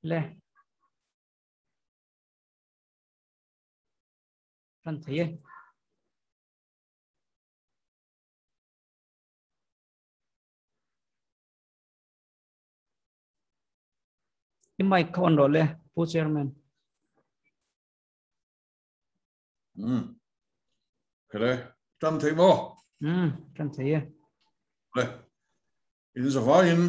Le. Kan thei e. I mic kha on rawh le, Pu Chairman. Khele, tan thei maw? Tan thei e. Le, in zavaiin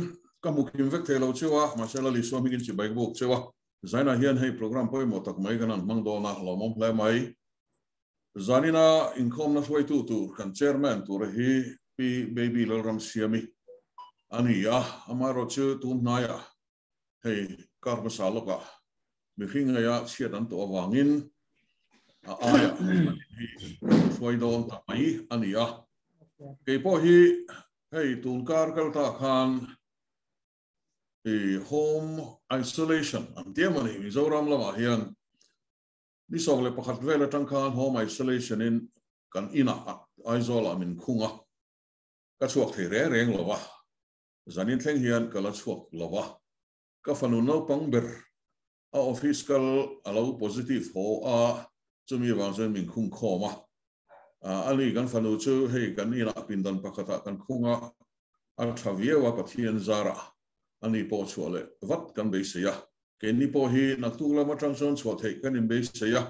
ka hmu kim vek thei lo cheu a, mahse Lal Isua hmingin chibai ka buk cheu a. Zainah hian hei program pawimawh tak mai kan han hmang dawn a, lawmawm hle mai. Zanina inkhawmna hruaitu tur kan chairman tura hi Pi Baby Lalramsiami a ni a, amaherawhchu tun hnaiah hei kar hmasa lawkah mihring ngaia chhiat an tawh avangin a aiah hi hruai dawn ta mai a ni a. Kei pawh hi hei tun kar kal ta khan i home isolation an ti em a ni Mizoram lamah hian. Ni 11 vel atang khan home isolation in kan inah Aizawl-ah min khung a, ka chhuak thei reng reng lo a, zanin thleng hian ka la chhuak lo a, ka fanu naupang ber a office kal a lo positive haw a, chumi vang chuan min khung khawm a, ani kan fanu chu hei kan inah pindan pakhatah kan khung a, a tha viau a Pathian zarah ani pawh chhuah leh vat kan beisei a. Keini pawh hi naktuk lam atang chuan chhuah theih kan inbeisei a,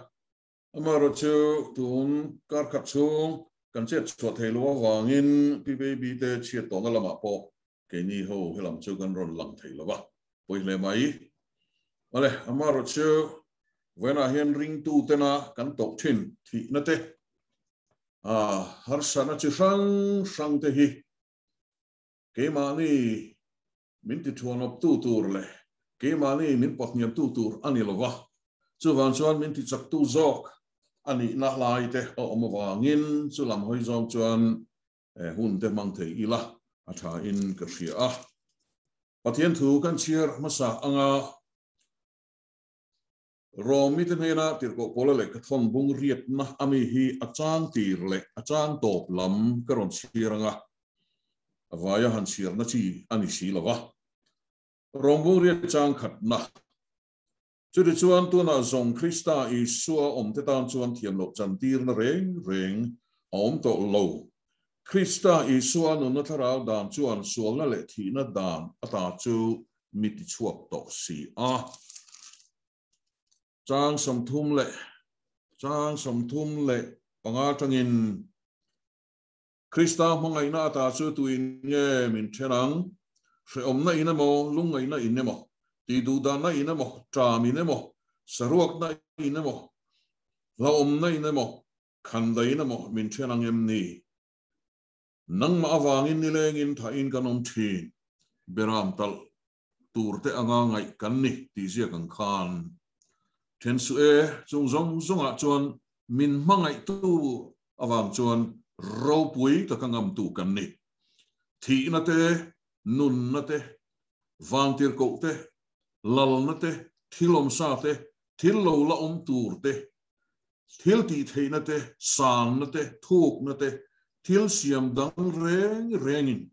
amaherawhchu tun kar khat chhung kan chet chhuah thei lo avangin Pi Baby te chhiat tawhna lamah pawh keini ho helam chu kan rawn lang thei lo va, pawi hle mai. Awle, amaherawhchu vawiinah hian ringtu tena kan tawh thin thihna te, harsatna chi hrang hrang te hi keimahni Min ti thuanawptu tur leh keimahni min pawthniamtu tur a ni lo va, chuvang chuan min ti chaktu zawk a nihna lai te a awm avangin chu lam hawi zawng chuan hun te hmang thei ila a tha in ka hria a. Pathian thu kan chhiar hmasa anga Rom mite hnena tirhkoh pawla leh ka thawn bung riatna a mi hi a chang tir leh a chang tawp lam ka rawn chhiar anga a vaia han chhiarna chi a ni si lo va. Rom bung riat chang khatna chuti chuan tunah zawng Krista Isua awmte tan chuan thiam loh chantirna reng reng a awm tawh lo. Krista Isua nunna thlarau dan chuan sualna leh thihna dan ata chu mi ti chhuak tawh si a. Chang 35 chang 35 atangin Krista hmangaihna ata chu tuin nge min then ang? Hrehawmna in emaw, lungngaihna in emaw, tihduhdanna in emaw, ṭam in emaw, saruakna in emaw, hlauhawmna in emaw, khandaiin emaw min then ang em ni? Nangmah avangin nilengin thahin kan awm thin, Beram talh tur te anga ngaih kan ni tih ziak ang khan. Then suh e, chung zawng zawngah chuan min hmangaihtu avang chuan ropui taka ngamtu kan ni. Thihna te, nunna te, vantirhkoh te, lalna te, thil awmsa te, thil lo la awm tur te, thil tih theihna te, sangna te, thukna te, thil siam dang reng rengin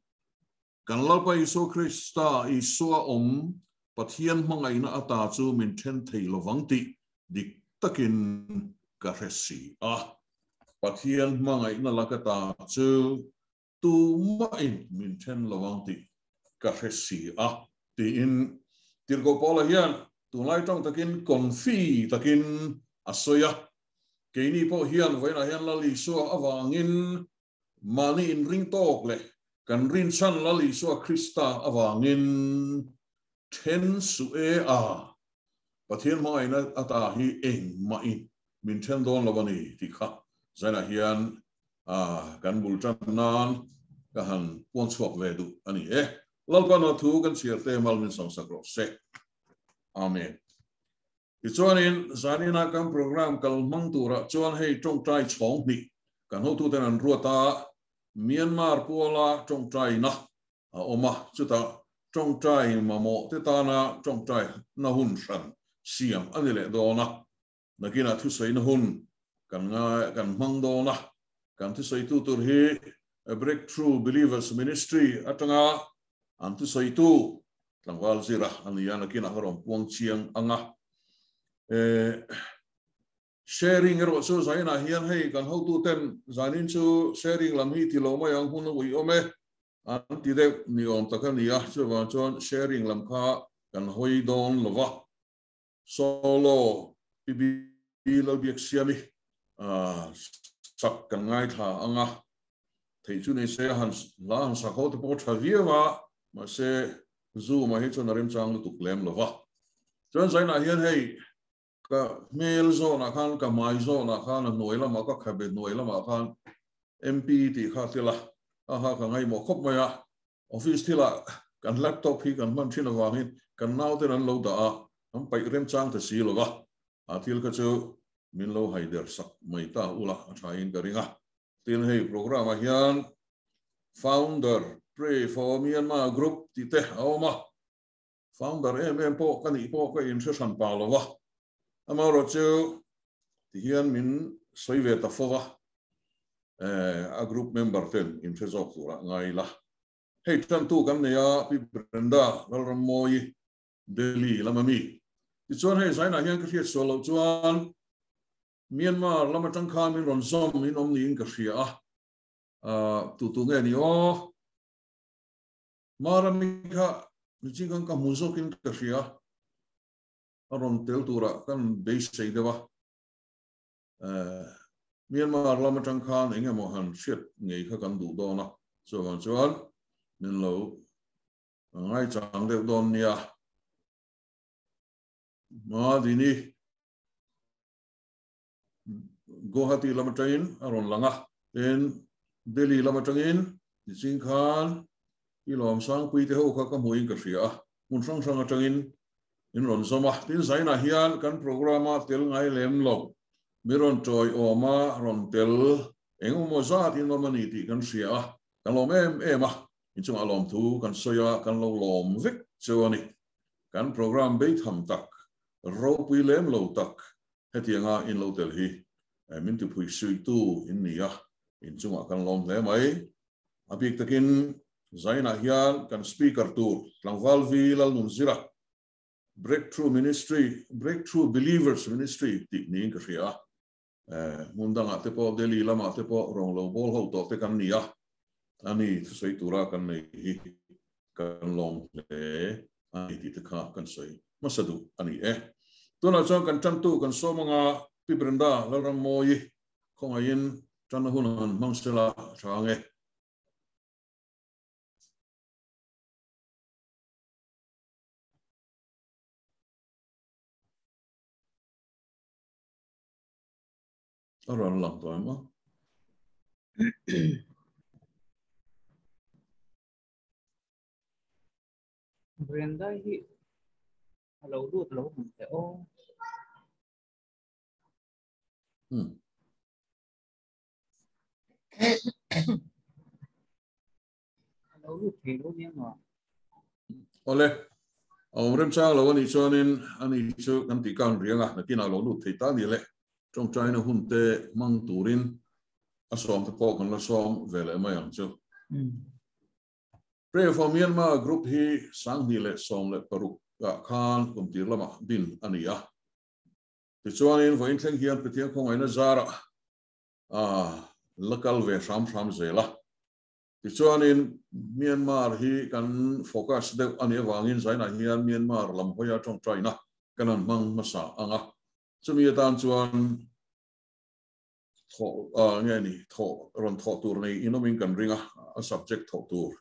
kan Lalpa Isua Krista, Isua awm Pathian hmangaihna ata chu min then thei lovang tih dik takin ka hre si a. Pathian hmangaihna lak ata chu tumahin min then lovang tih ka hre si a, tiin Tirhkoh Paula hian tunlai tawng takin confi takin a sawi a. Keini pawh hian vawiinah hian Lal Isua avangin mahni inring tawk leh kan rinchhan Lal Isua Krista avangin then suh e a, Pathian hmangaihna ata hi engmahin min then dawn lo a ni tih kha zainah hian kan bul tan nan ka han puan chhuak ve duh a ni e. Lalpa na thu kan chhiar te mal min sawmsak rawh se. Amen. Tichuanin, zanina kan program kal hmang turah chuan hei tawngtai chhawng hnih kan hotuten an ruat a, Myanmar puala tawngtaina a awm a, chutah tawngtai mamawh te tana tawngtai na hun hran siam a ni leh dawn a, nakinah thusawi na hun kan ngai kan hmang dawn a, kan thusawitu tur hi Breakthrough Believers Ministry atanga an thusawitu. Tlangval zira a ni a, nakinah ka rawn puang chiang ang a. Eh, sharing erawh chu zainah hian hei kan hotuten zanin chu sharing lam hi ti lo mai ang hun a ui awm e, an ti deuh ni awm tak a ni a, chuvang chuan sharing lam kha kan hawi dawn lo va. Solo PB Lalbiaksiami sak kan ngaithla ang a, theih chu ni se han hla han sak ho te pawh tha viau a, mahse Zoom ah hi chuan a remchang lutuk lem lo va. Chuan zainah hian hei ka hmel zawnah khan ka hmai zawnah khan a hnuai lamah ka khabe hnuai lamah khan MP tih kha tila a ha ka ngaihmawh khawp mai a, Office thilah kan laptop hi kan hman thin avangin kan nauten an lo dah a, an paih remchang ta si lo va, a thil kha chu min lo haider sak mai ta ula a thain ka ring a. Tin, hei programme ah hian Founder Pray for Myanmar Group tih te a awm a, Founder em em pawh ka nih pawh ka inhre hran pah lo va, amaherawhchu tihian min sawi ve ta fo va, a group member ten inhre zawk turah ngai ila. Hei tantu kan nei a, Pi Brenda Lalrammawi, Delhi lama mi. Tichuan hei zainah hian ka hriat sual loh chuan Myanmar lam atang khan min rawn zawm in awm niin ka hria a, tu tu nge ni aw? Marami kha niching khan ka hmu zawkin ka hria a, rawn tel turah kan beisei deuh a. Myanmar lam atang khan eng emaw han hriat ngei kha kan duh dawn a, chuvang chuan min lo ngaichang deuh dawn nia. Madini Guwahati lam atangin a rawn lang a, tin Delhi lam atangin niching khan i Lawmsangpui te ho kha ka hmuhin ka hria a, hmun hrang hrang atangin in rawn zawm a, tin zainah hian kan programme a tel ngai lem lo, mi rawn tawi awm a, rawn tel eng emaw zat in awm a ni tih kan hria a, kan lawm em em a, inchungah lawmthu kan sawi a, kan lo lawm vek chu a ni. Kan programme beitham tak, ropui lem lo tak hetianga in lo tel hi min tiphui suihtu in ni a, inchungah kan lawm hle mai. A bik takin Zainah hian kan speaker tur Tlangval Vi Lalnunzira, Breakthrough Ministry, Breakthrough Believers Ministry tih niin ka hria a. Hmun dangah te pawh Delhi lamah te pawh rawng lo bawl ho tawh te kan ni a, a ni thusawi tura kan nei hi kan lawm hle a ni tih te kha kan sawi hmasa duh a ni e. Tunah chuan kan tantu kan sawm anga Pi Brenda Lalrammawi khawngaihin tanna hun han hmang sela a tha ang e. A rawn lang tawh em a? Brenda hi a lo lut lo hmun te aw. A lo lut thei lo nia maw? Awle, a awm remchang lo a nih chuanin ani chu kan tih kang riang a, nakinah lo lut thei ta ni le. Tawngtaina hun te hmang turin a sawm te pawh kan la sawm ve leh mai ang chu. Pray for Myanmar group hi 2016 ah khan kum tir lamah din a ni a. Tichuanin vawiin thleng hian Pathian khawngaihna zarah la kal ve hram hram zel a. Tichuanin Myanmar hi kan focus deuh a nih avangin zainah hian Myanmar lam hawia tawngtaina kan han hmang hmasa ang a. Chumi atan chuan thawh nge ni thawh rawn thawh tur nei inawmin kan ring a, a subject thawh tur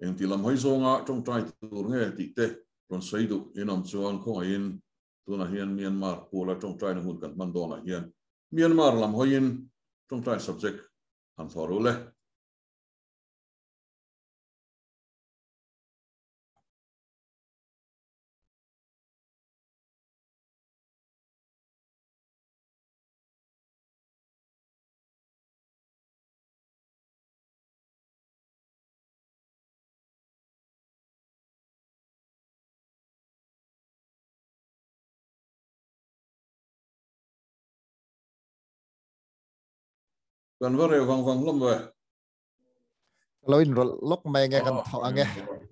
engti lam hawi zawnga tawngtai tur nge tih te rawn sawi duh inawm chuan khawngaihin tunah hian Myanmar pula tawngtaina hun kan hman dawnah hian Myanmar lam hawiin tawngtai subject han thawh ru le. Kan va reh vang vang hlawm ve. Ka lo inrawlh lawk mai ange kan thawh ange.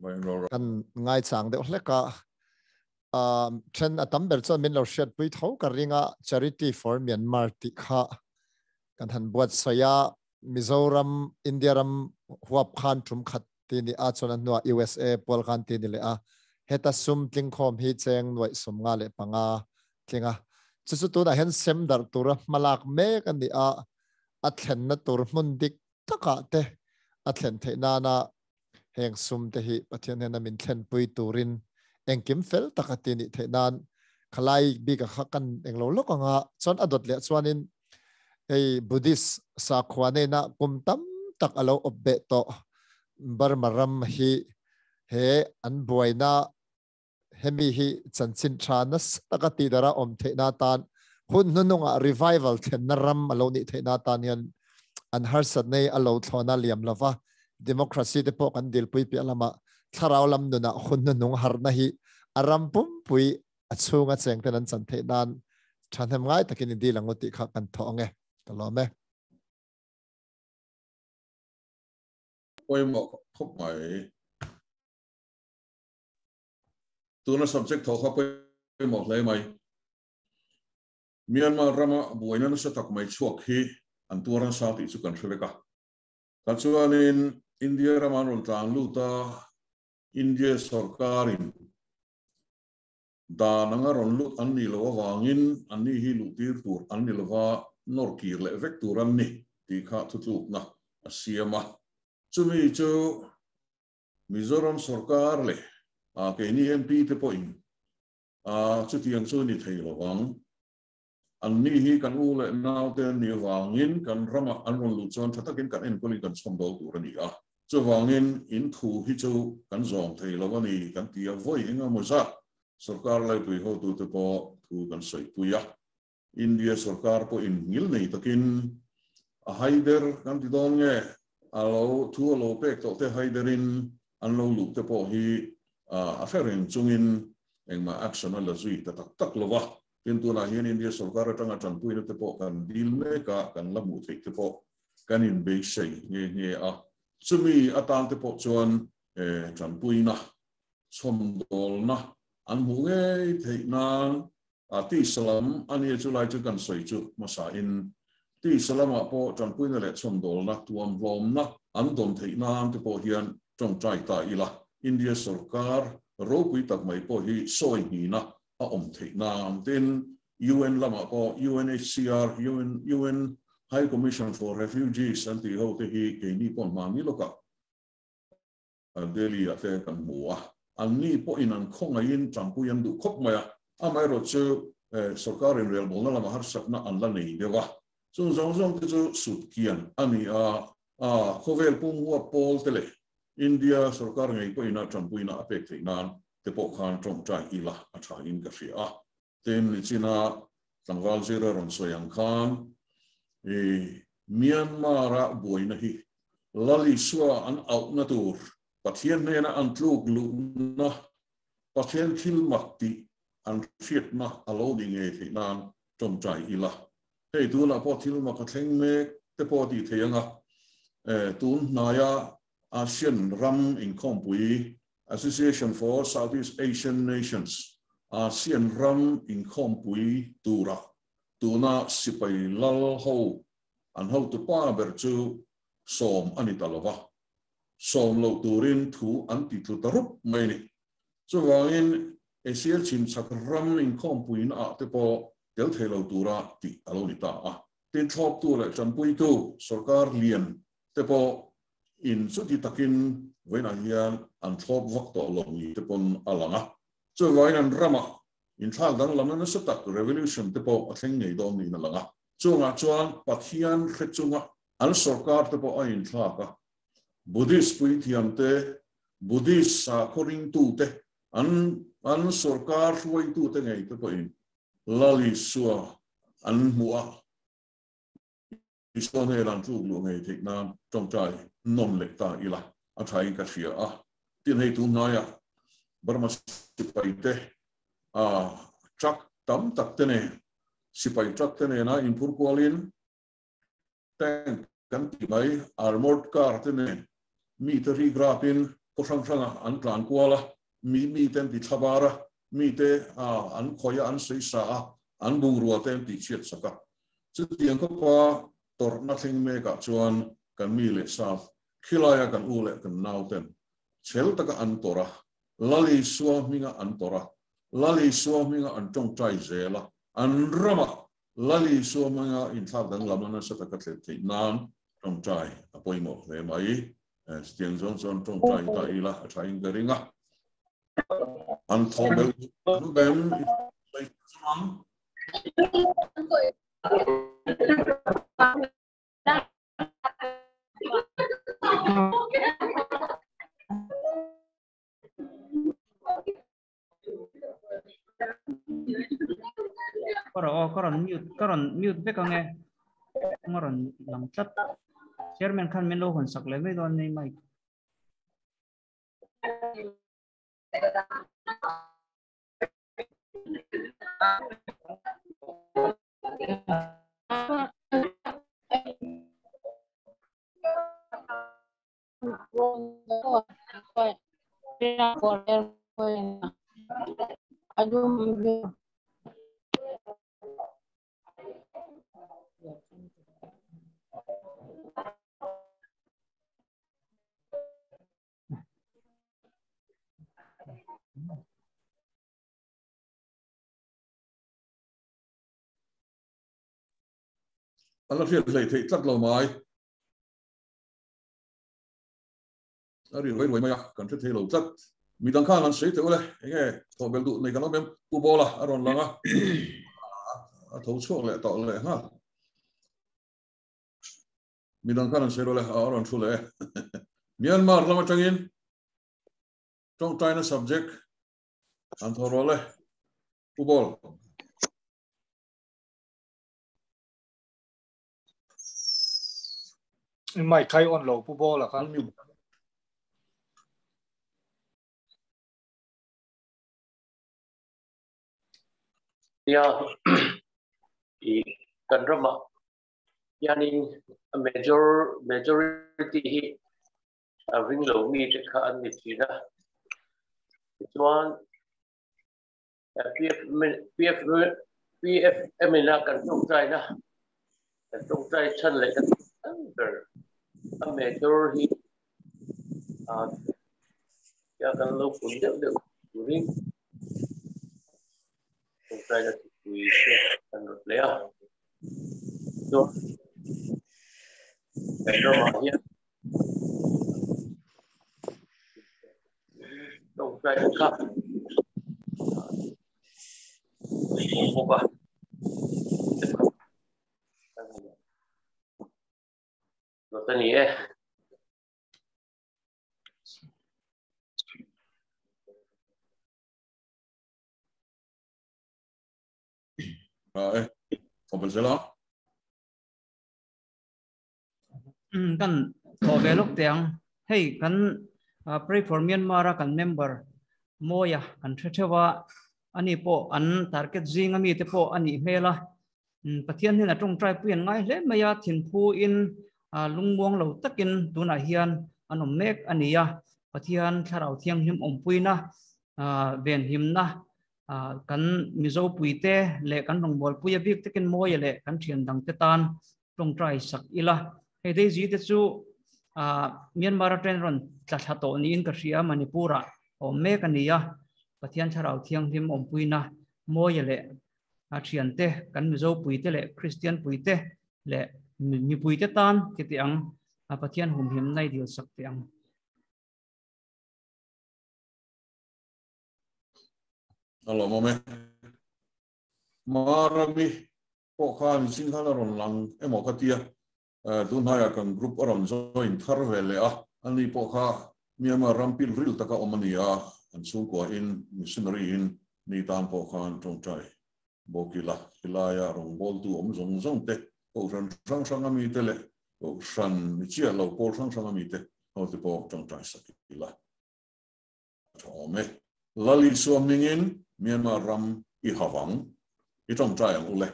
Kan ngaichang deuh hlek a, then a tam ber chuan min lo hriatpui tho ka ring a, Charity for Myanmar tih kha kan han buatsaih a, Mizoram, India ram huap khan tum khat ti ni a, chuan a hnuah USA pual khan ti ni leh a, heta sum tlingkhawm hi cheng nuaih 55 tling a, chu chu tunah hian sem darh tura hmalak mek a ni a, a thlenna tur hmun dik takah te a thlen theih nana heng sum te hi Pathian hian a min thlenpui turin engkim fel tak a ti nih theih nan khalai bik a kha kan englo lawk anga chuan a dawt leh chuanin hei Buddhist sakhua neina kum tam tak alo awp beh tawh Burma ram hi he an buaina hemi hi chanchin tha nasa taka tidara awm theihna tan hun hnuhnungah revival thlenna ram alo nih theihna tan hian an harsat nei alo thlawna liam lova democracy te pawh kan dilpui piah lama thlarau lam nuna hun hnuhnung harna hi a ram pumpui a chhunga cheng ten an chan theih nan thahnem ngai takin i dil angu tih kha kan thaw ange ka lawm e. Pawimawh khawp mai. Tuna subject tho kha pawimawh hle mai. Myanmar rama buaina nasa tak mai chhuak hi an tuar nasa tih chu kan hre vek a. Tah chuanin India rama an rawn tlan lut a, India sorkarin dan anga rawn lut an nih loh avangin anni hi luhtir tur an ni lova, nawr kir leh vek tur an ni tih kha thutlukna a siam a. Chumi chu Mizoram sorkar leh keini MP te pawhin chutiang chu ni thei lo ang. Anni hi kan u leh naute an nih avangin kan ramah an rawn luh chuan tha takin kan enkawlin kan chhawm dawl tur a ni a. Chuvangin in thu hi chu kan zawm thei lo a ni kan ti a, vawi engemaw zat sorkar laipui hotute pawh thu kan sawipui a. India sorkar pawhin ngil nei takin a haider kan ti dawn nge, a lo thu a lo pek tawh te haiderin an lo luh te pawh hi a hre reng chungin engmah action a la zui ta tak tak lo va. Tin, tunah hian India sorkar atanga tanpuina te pawh kan dil mek a, kan la hmuh theih te pawh kan inbeisei nghe nghe a. Chumi atan te pawh chuan tanpuina, chhawmdawlna an hmuh ngei theih nan A tisa lam a nia chu lai chu kan sawi chu hmasain tisa lamah pawh tanpuina leh chhawmdawlna, tuamhlawmna an dawn theih nan te pawh hian tawngtai ta ila, India sorkar ropui tak mai pawh hi sawi hnihna a awm theih nan tin UN lamah pawh UNHCR, UN High Commission for Refugees an tih ho te hi keini pawh hmani lawkah Delhi ah te kan hmu a, anni pawhin an khawngaihin tanpui an duh khawp mai a, amaherawh chu sorkar inrelbawlna lama harsatna an la nei deuh a, chung zawng zawng te chu sut kian a ni a, khawvel pumhua pawl te leh India sorkar ngei pawhin a tanpuina a pek theih nan te pawh khan tawngtai ila a tha in ka hria a. Tin, nichina tlangval zira rawn sawi ang khan i Myanmar-a buaina hi Lal Isua an auhna tur, Pathian hnena an tluk luhna, Pathian thil mak tih an hriatna a lo ni ngei theih nan tawngtai ila. Hei tunah pawh thil mak a thleng mek te pawh a tih theih ang a, tun hnaia ASEAN ram inkhawmpui Association for Southeast Asian Nations, ASEAN ram inkhawmpui tura tuna sipai lal ho an hotu pa ber chu sawm a ni ta lo va, sawm loh turin thu an ti tlu ta rup mai a ni. Chuvangin Asia chhimchhak ram inkhawmpuina ah te pawh tel thei lo tura tih a lo ni ta a. Tin, thlawptu leh tanpuitu sorkar lian te pawh in chuti takin vawiinah hian an thlawp vak tawh lo ni te pawn a lang a. Chuvangin an ramah inthlak danglamna nasa tak revolution te pawh a thleng ngei dawn niin a lang a. Chungah chuan Pathian hre chunga an sorkar te pawh a inthlak a. Buddhist puithiam te, Buddhist sakhaw ringtu te, an an sorkar hruaitu te ngei te pawhin Lal Isua an hmuh a. Isua hnenah an tluk luh ngei theih nan tawngtai nawn leh ta ila a thain ka hria a. Tin, hei tun hnaiah Burma sipai te truck tam tak te nen, sipai truck te nena inphur kualin tank kan tih mai armored car te nen mite rik rapin. Khaw hrang hrangah an tlan kual a, mi mite an ti thlabar a, mite an khawih a, an sawi sa a, an bungrua te an tihchhiat sak a. Chutiang khawpa tawrhna thleng mekah chuan kan mi leh sa khilaia kan u leh kan nau ten chhel taka an tawrh a, Lal Isua hminga an tawrh a, Lal Isua hminga an tawngtai zel a, an ramah Lal Isua hminga inthlak danglam a nasa taka thlen theih nan tawngtai a pawimawh hle mai. Chutiang zawng chuan tawngtai ta ila a tha in ka ring a. An thaw belh bem i sawi chuang. Ka rawn mute ka rawn mute vek ang e. Ka rawn lang tlat. Chairman khan min lo hawn sak leh mai dawn nei mic. A la hriat hlei theih tlat lo mai. A ri ruai ruai mai a, kan hre thei lo tlat. Midang khan an sawi teh ule, enge thawh belh duh nei kan awm em? Pu Bawla a rawn lang a, a tho chhuak leh tawh leh nghal. Midang khan an sawi rawh le, a rawn thu leh e. Myanmar lam atangin tawngtaina subject an thaw rawh le, Pu Bawl. Mic khai on lo Pu Bawla kha. Ya i kan rama hianin a major majority hi a ring lo mi te kha an ni thin a. Tichuan PF PF PFM in a kan tawngtaina kan tawngtai chhan leh kan ber a major hi ya kan lo pun deuh deuh turin tawngtaina thupui te kan rawt leh a. Chuan kan ramah hian tawngtaina kha pawimawh bawk a. Rawt a ni e. E, thawh zel a. Kan thawh ve lawk teh ang. Hei kan Pray for Myanmar a kan member Mawia kan hre theuh a, ani pawh an target zinga mite pawh a nih hmel a. Pathian hian a tawngtai pui an ngai hle mai a, thinphu in lungmuang lo takin tunah hian an awm mek a ni a. Pathian thlarau thianghlim awmpuina venhimna kan Mizo puite leh kan rawngbawlpui a bik takin Mawia leh kan thian dangte tan tawngtai sak ila. Hei Daisy te chu Myanmar a train rawn tla thla tawh niin ka hria, Manipur ah awm mek a ni a. Pathian thlarau thianghlim awmpuina Mawia leh a thiante, kan Mizo puite leh Kristian puite leh mipuite tan ti teh ang, Pathian humhimna i dil sak teh ang. A lawmawm e. Marami pawh khan zing khan a rawn lang emaw ka tia, tunhnaiah kan group a rawn join thar ve leh a, ani pawh kha Myanmar ram pil ril taka awm a ni a, an chhungkuahin missionary in ni tan pawh khan tawngtai bawkila tilaia rawngbawltu awm zawng zawng te, kohhran hrang hrang a mite leh kohhran ni chiah lo pawl hrang hrang a mite ho te pawh tawngtai sak ila. Tha awm e. Lal Isua hmingin Myanmar ram i ha vang, i tawngtai ang ule.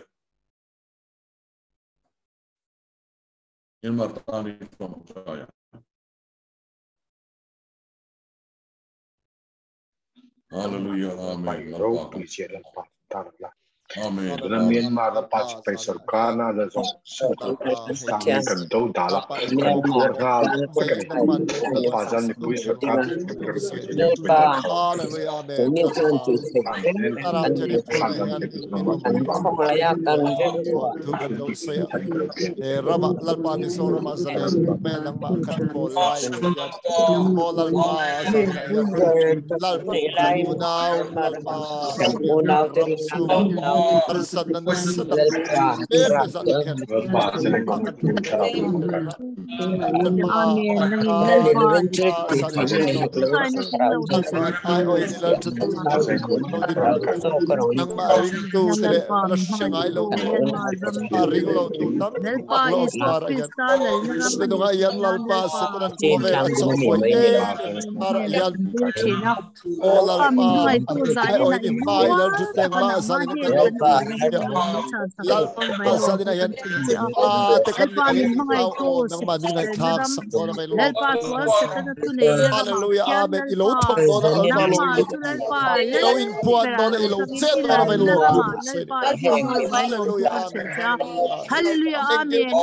Myanmar tan i tawngtai ang. Hallelujah. Amen. Amen. Myanmar la pa pai sarkar na la zong sang kan do dala kan thor nga kan pa zan ni pui sarkar Hallelujah. Rama lalpa ni so rama zalen me nang ma kan ko lai mo lalpa lalpa unau lalpa unau Hallelujah. Amen. Ilo thok do na lalpa lo ilo in puan do na ilo chen do na mai lo Hallelujah. Amen. Hallelujah. Amen. Hallelujah. Amen.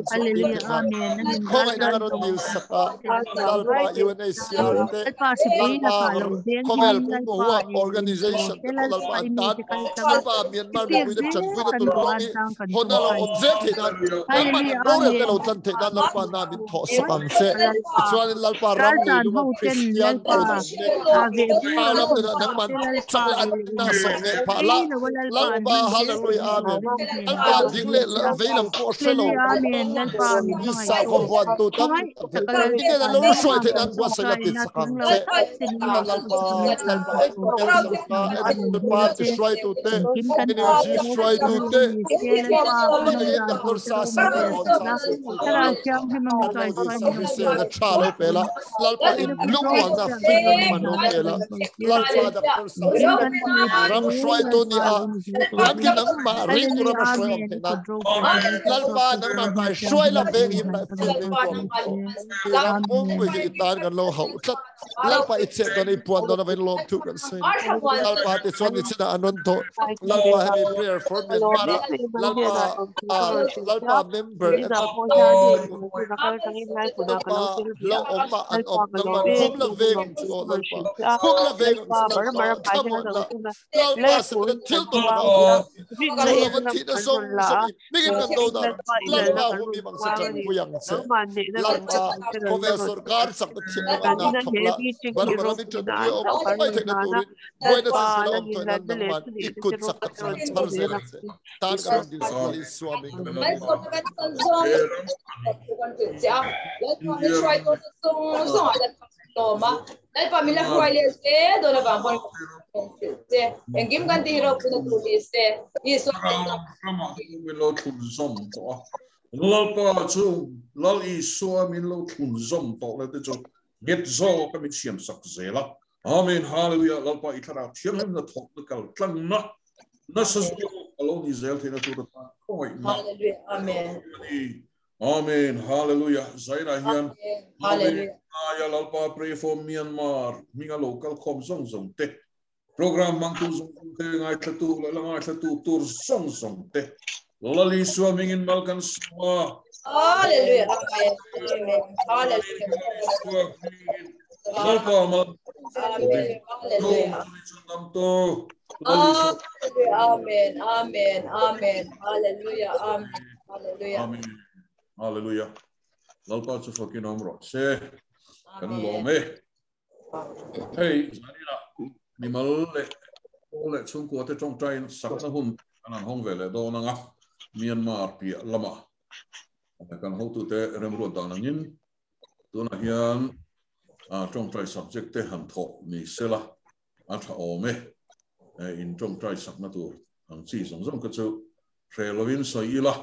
Hallelujah. Amen. Organization Lalpa Myanmar mo pwede chan pwede tulong hona lo omze the na nangman rorel te lo tlan the na lalpa na min tho sakang se chuan lalpa ram ni luma Christian ko na ram na nangman chang an na so nge pha la lalpa hallelujah amen lalpa ding le veilam ko shelo ni sa ko wan tu tam ine na lo shoi the nan wa sa la ti sakang se lalpa lalpa lalpa ti shoi tu te energy shoi tu te Dr. Sasa lalpa in lungwa na fin na mano pela lalpa Dr. Sasa ram shoi tu ni a ram ki nang ma ring tu ram shoi om te na lalpa nang ma kai shoi la veng him la fin ring ko ram pum pui ki tan kan lo hau tlat Lalpa i chet don i puan don avin lom thu kan sei Lalpa ti chuan ni china anon to Lalpa hemi prayer for Myanmar Lalpa Lalpa member Lalpa lo om ma an om nangman hum la veng chu o Lalpa hum la veng Lalpa thamon la Lalpa se thil to ma Lalpa thi na som som mingin kan do da Lalpa hum mi bang sa chan puyang che Lalpa kovel sarkar sak na thiam na thok la bar bar mi chan pui om mai thek na turin boy na chin sila om to nan nang man ikut sak tak sa char zel che tan ka ron dil sa li swami Lalpa chu lal Isua min lo thun zom to le te chu get zo ka min siam sak zela amen hallelujah lalpa i thara thiam hem na thok na kal tlang na na sa zo alo ni zel theina tu ta khoi na hallelujah amen amen hallelujah zaira hian hallelujah aya lalpa pray for Myanmar minga local khom zong zong te program mang tu zong te ngai thatu la ngai thatu tur zong zong te Lali Isua mingin malkan sua. Hallelujah. Amen. Hallelujah. Lalpa mal. Amen. Hallelujah. Amen. Amen. Amen. Hallelujah. Amen. Hallelujah. Amen. Hallelujah. Lalpa chu fakin om ro se. Kan lo me. Hey, zanina nimal le ole chung ko te tong train sak na hun anan hong vele do na nga. Myanmar pia lama kan ho tu te remro danangin tuna hian a tong trai subject te han tho ni sela a tha ome in tong trai sak na tur ang chi zong zong ka chu hrelovin soila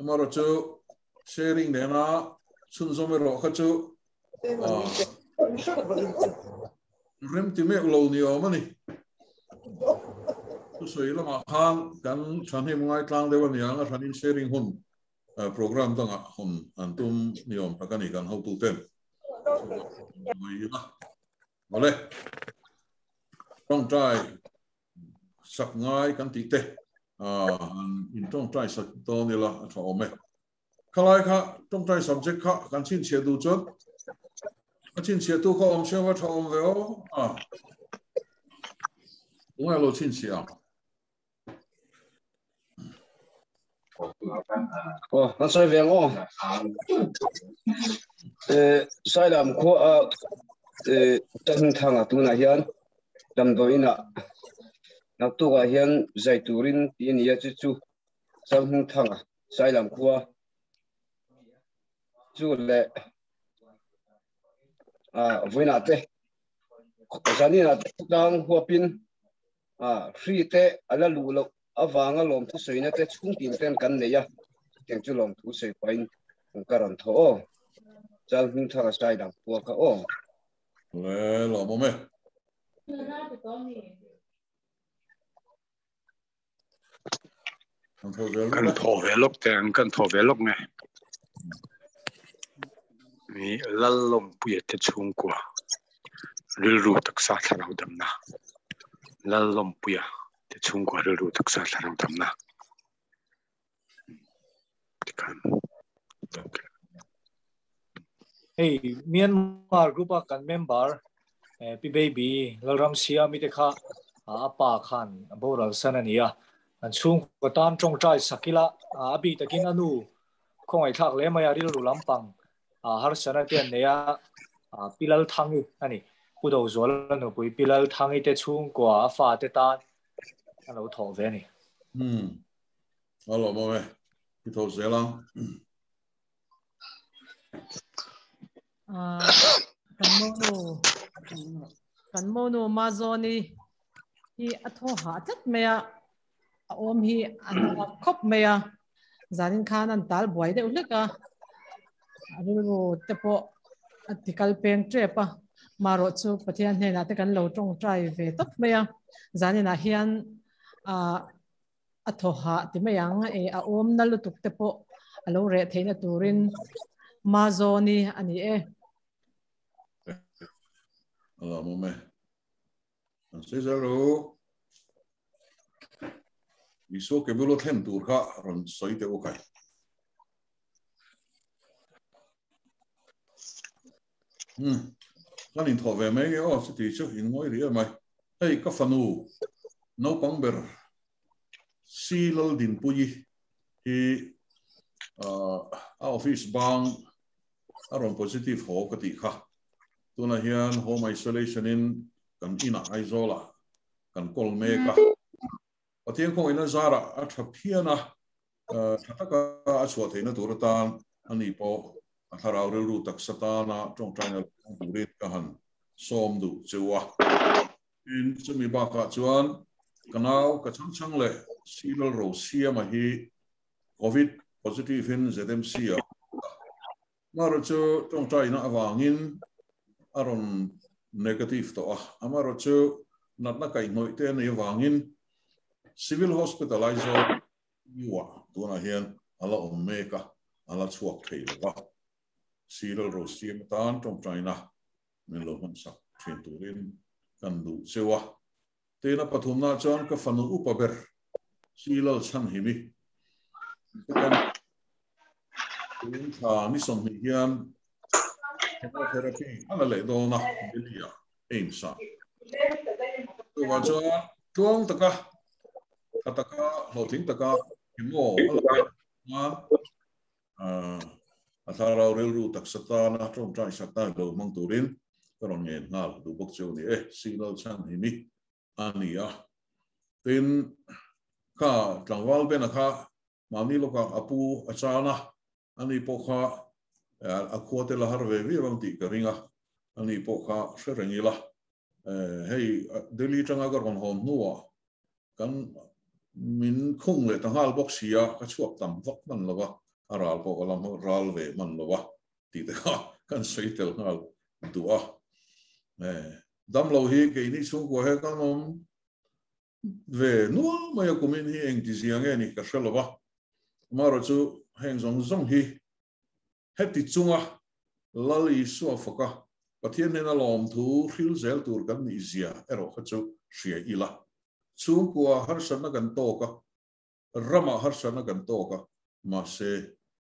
amaro chu sharing ne na chun zome ro kha chu rem ti me lo ni o mani tu soi lama khang kan chan hi ngai tlang dewa niang a thanin sharing hun program danga hun antum niom takani kan ho tu ten mai la ole tong trai sak ngai kan ti te in tong trai sak to ni la tha ome khalai kha tong trai subject kha kan chin che du chon a chin che tu kha om che wa tha om ve o a ngai lo chin che a Oh, nó xoay về ngon. Sai làm khoa chân thằng à tu na hian, làm đôi na, nặc tu à hian dạy turin tiền ia chú chú, sang thằng à, sai làm khoa, chú lệ, à với na thế, gia đình na đang hoa pin, à phi thế, à là lù lộc. A vanga lom thu soina te chung tin ten kan neia tiang chu lom thu soi pain karon tho o chal hung thanga sai dang pua ka o le lo mo me kan tho ve lok teng kan tho ve lok nge mi lal lom puye te chung kwa ril ru tak sa tharau dam na lal lom puya te chung kwa ril ru tak sa tharau dam na kan hey Myanmar group kan member pi baby lalram sia mi te kha apa khan boral sanania an chung ko tan tong trai sakila abi takin anu khongai thak le maya ril ru lampang har sana te neya pilal thangi ani pudo zol nu pui pilal thangi te chung ko fa te tan an lo tho ve ni alo mo me ti tho zela kan mo no ma zoni hi atho ha chat meya om hi an khop meya zanin khan an tal buai deuh hlek a ru te pawh a tikal peng trep a maro chu Pathian hnenah te kan lo tawng trai ve tawp mai a zaninah hian a thaw ha ti mai ang e a awm na lutuk te pawh a lo reh theihna turin ma zawni ani e. Ala mo me. An sei zero. Iso ke bulo thlen tur kha ron soi te u kai. Kan in tho ve mai o chu ti chu in ngoi ri mai. Hei ka fanu no pang ber si lal din pui hi a office bang aron positive ho ka ti kha. Tuna hian home isolation in kan ina Aizola kan kol me ka. Pathian kong ina zara a tha phiana thataka a chhuah theihna tur atan ani pawh a thlarau rilru tak satana tawng taina turin ka han sawm duh cheua. Tin chumi bakah chuan kanau ka chang chang leh silal ro siama hi COVID positive in ZMC a maro chu tawng taina awangin aron negative to a amaro chu natna kai hnawih te nei awangin Civil Hospital Aizawl yuwa tuna hian ala awm mek a ala chhuak thei lova silal ro siam atan tawng taina min lo hman sak thin turin kan duh cheua. Tena pathumna chuan ka fanu upa ber silal chan himi kan tun tha ni sawmhnih hian chemotherapy ala leh dawna Delhi ah AIMS ah chuwa chuan tuang taka tha taka hlawhtling taka chemo ala a thlarau rilru tak satana tawng tai sakta lo hmang turin ka rawn ngen nghal duh bawk chu ni e signal chan himi ani a. Tin kha tlangwal bena kha mani loka apu achana ani pawh kha a khua te la har ve vi wang ti ka ringa ani pawh kha hre rengi la. Hei Delhi tanga ka rawn hawn hnuah kan min khung leh ta nghal bawk sia ka chhuak tam vak man lova a ral pawh ka lam ral ve man lova ti te kha kan sei tel nghal duh a. Dam lo hi keini chhungkua he kan awm ve nual mai a kumin hi eng ti zia nge ni ka hre lova maro chu heng zawng zawng hi heti chunga lal Isua faka Pathian hnena lawm thu hril zel tur kan nih zia erawh kha chu hria ila. Chhungkua harsatna kan tawk a, ramah harsatna kan tawk a, mahse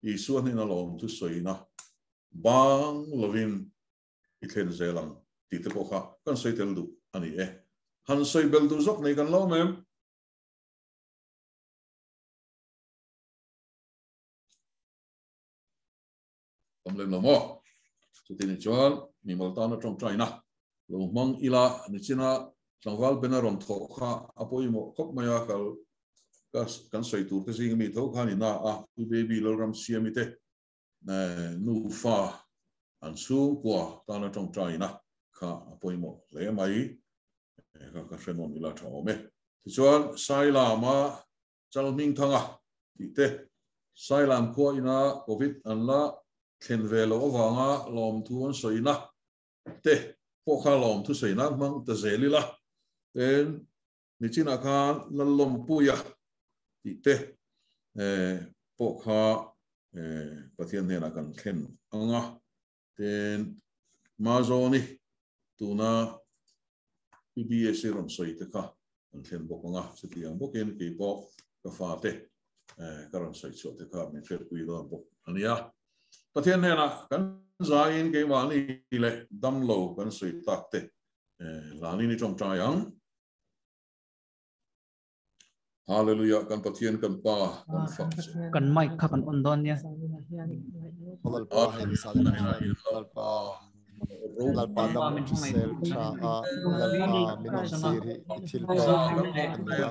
Isua hnena lawm thu sawina bang lovin i thlen zel ang tih te pawh kha kan sawi tel duh a ni e. Han sawi bel duh zawk nei kan lo awm em? Tam lem lo maw? Chuti ni chuan mi mal tana tawngtaina lo hmang ila ni china tlangval bena rawn thawh kha a pawimawh khawp mai a kal ka kan sawi tur te zing mi tho khan ina a pu baby Lalram siami te nu fa an chhungkua tana tawngtaina kha a pawimawh hle mai ka ka hre nawn ila tha awm e. Tichuan Sailama Chalhming thanga tih te Sailam khua ina COVID an la thlen ve loh awanga lawmthu an sawina te pawh kha lawmthu sawina hmang ta zel ila. Tin nichinah khan Lallawmpuia tih te pawh kha Pathian hnenah kan thlen anga. Tin Mazawni tuna PBS rawn sawi te kha an thlen bawk anga chutiang bawkin kei pawh ka fa te ka rawn sawi chhuah te kha min hriatpui dawn bawk ania. Pathian hnenah kan zaiin keimahni leh damlo kan sawi tak te hlanin i tawngtai ang. Hallelujah kan Pathian kan Pa kan fak che. Kan mic kha kan on dawn nia. Lalpa hei zan Lalpa Lalpa dam hrisel tha a Lalpa min awm tir hi i thil pek ani a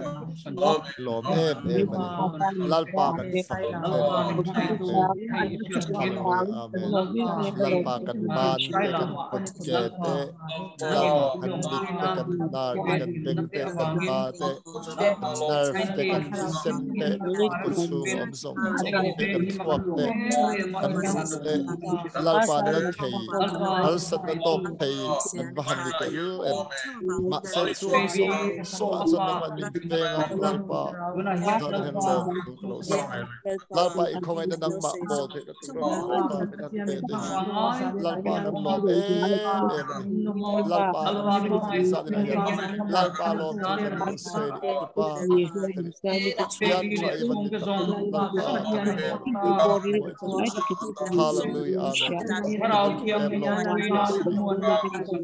lawm em em ani Lalpa kan fak Hallelujah amen Lalpa kan ban te kan kut ke te Lalpa kan mit te kan nar te kan beng te kan ba te kan nerve te kan thisen te kut chhung awm zawng zawng te kan thluak te kan lung te Lalpa nal thei harsatna tawk thei kan va han ni teh lul em. Mahse chuan zawng zawngah chuan nangmah min veng a Lalpa zahna hian lawm thu ka lo sawi. Lalpa i khawngaihna nangmah bawl theihna tur a Lalpa min han pe te hi Lalpa kan lawm em em a ni. Lalpa zaninah hian Lalpa lawm thu kan lo sawi a ni. Tupa Pathian tha i van ni tak Lalpa kan lawm Hallelujah Amen.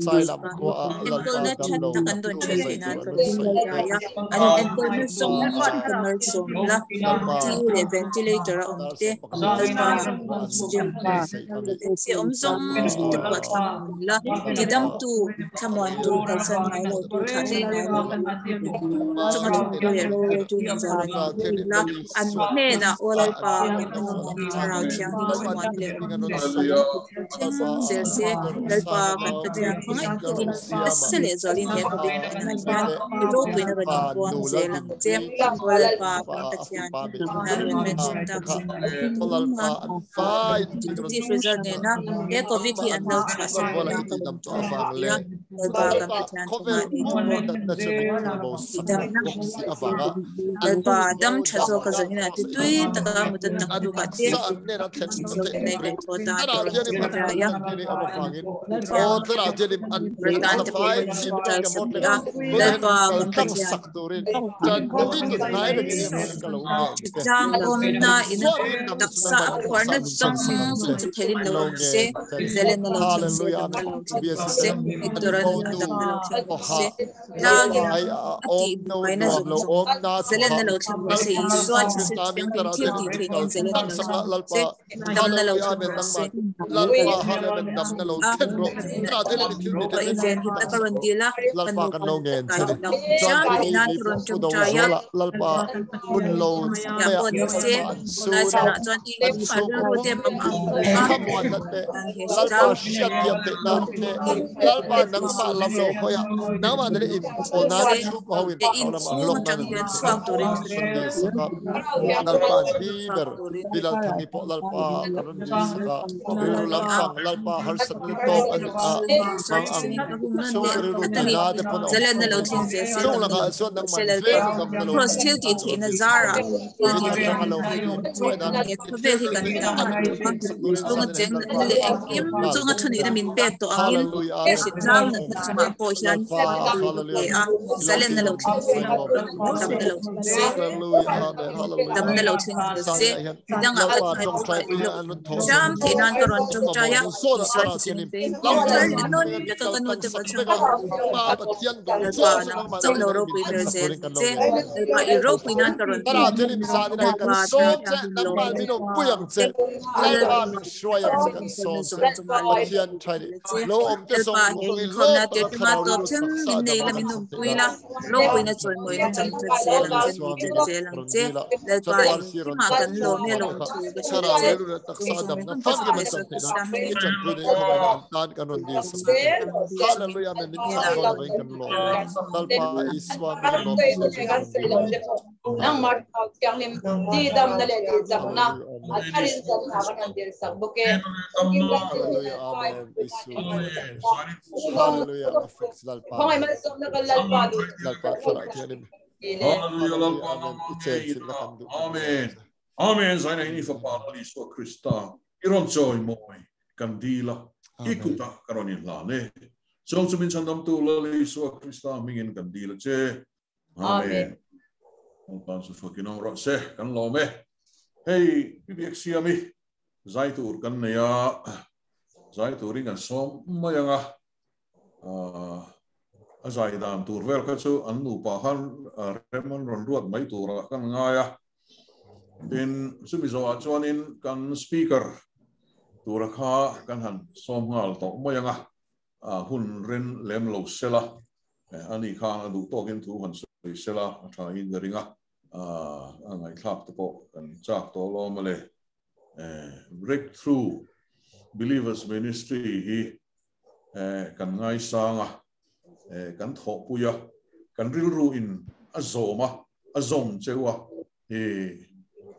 Sailam khua ah Lalpa dam lo zai tur an rawn sawi te Lalpa Dam tha zawk a zanin ah te tui taka mut an tak tuk ah te Chang awm na in taksa a phuarna zawng zawng chu thelin lo awm se zalen na lo thleng se dam na lo thleng se Victoria na dam na lo thleng se tlangin a tih buaina zawng zawng zalen na lo thleng rawh se Isua thisen thianghlim thil tih theih nen zalen na lo thleng rawh se dam na lo thleng rawh se a inven himna ka rawn dil a kan nupa kai lo hram theih nan ka rawn tawngtai a nia pawh ni se tunlai chhanah chuan i rilru te mam ang a in chhung atang hian chhuak turin Zalenna lo thleng zel se dam na lo se Lalpa Kraws thil tih theihna zarah thil tih theihna he khawvel hi kan dah a chunga cheng natna leh engkim chunga thuneihna min pek tawh angin he hritlang natna chungah pawh hian ka pe a zalenna lo thleng se damna lo thleng se damna lo thleng zel se midangah ka thlai pawh ka ilo hram theih nan ka rawn tawngtai a Isua thisen thar leh nawn vek a ka nu te pawh chuan Lalpa nang chauh lo ropui ber zel che Lalpa i ropui nan ka rawn Lalpa thlarau thianghlim lo che Lalpa Lalpa he inkhawmna te tuma tawp thleng min nei la min awmpui la ropuina chawimawina chang tlat zel ang che ni tlat zel ang che Lalpa engkimah kan lawm e lawmthu ka hrilh che Amen. Amen. Zaina hi ni fapa Lal Isua Krista i rawn chawi mawi kan dil a, i kutah ka rawn inhlan e. Chuang chu min chhandamtu Lal Isua Krista hmingin kan dil a che. Amen. Lalpan chu fakin awm rawh se, kan lawm e. Hei Pi Biaksiami zai tur kan nei a, zai turin kan sawm mai ang a. A zai dan tur vel kha chu an nupa khan rem an rawn ruat mai turah kan ngai a. Tin, chumi zawhah chuanin kan speaker tura kha kan han sawm nghal tawh mai ang a, hun ren lem lo sela, ani khan a duh tawkin thu han sawi sela a tha in ka ring a, a ngaihthlak te pawh kan chak tawh alawm a le. Breakthrough Believers Ministry hi kan ngaisang a, kan thawhpui a, kan rilru in a zawm a, a zawm cheu a, i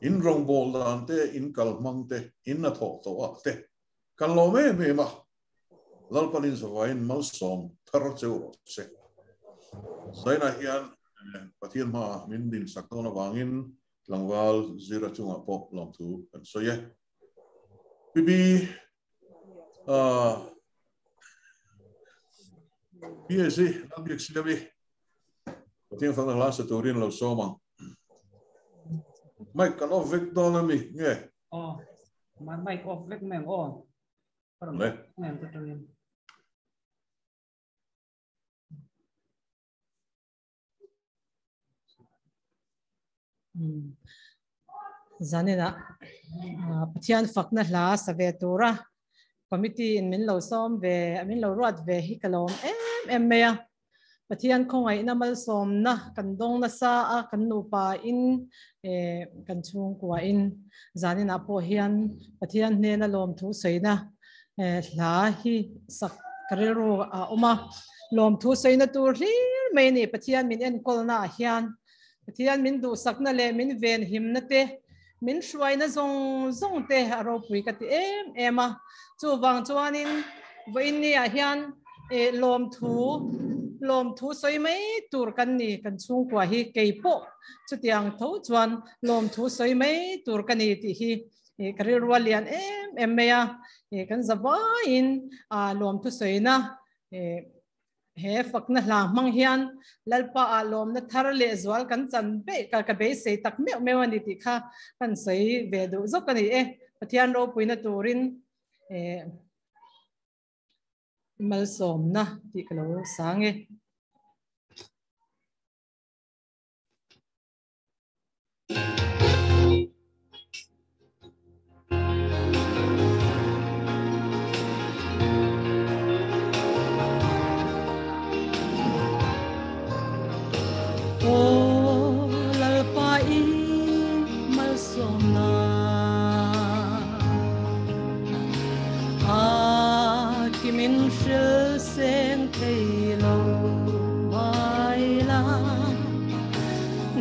in rawngbâwl dan te, in kal hmang te, in hnathawh tawh ah te kan lawm em em a. Lalpanin zavain malsawm thar cheu rawh se. Zainah hian Pathian hmaah min din sak dawn avangin tlangval zira chungah pawh lawmthu kan sawi e. PB PAC Lalbiak Siami Pathian fakna hla sa turin lo sawm ang. Mic kan off vek dawn a mi nge? Aw, mic off vek mai ang aw. Le. Zanina Pathian fakna hla sa ve tura committee in min lo sawm ve min lo ruat ve hi ka lawm em em mai a. Pathian khawngaihna malsawmna kan dawng nasa a kan nupa in kan chhungkua in zaninah pawh hian Pathian hnena lawmthu sawina hla hi sak ka rilru a awm a. Lawmthu sawina tur hlir mai a ni Pathian min enkawlna ah hian Pathian min duhsakna leh min venhimna te min hruaina zawng zawng te a ropui ka ti em em a. Chuvang chuanin vawiin ni ah hian lawmthu lawmthu sawi mai tur kan ni kan chhungkua hi kei pawh chutiang tho chuan lawmthu sawi mai tur ka ni tih hi ka rilru a lian em em mai a. Kan zavaiin lawmthu sawina he fakna hla hmang hian Lalpa ah lawmna thar leh zual kan chan beih ka ka beisei tak meuh meuh a ni tih kha kan sawi ve duh zawk a ni e. Pathian ropuina turin malsawmna tih ka lo sang e. Aw Lalpa i malsawmna a kimin hril seng thei lo mai la.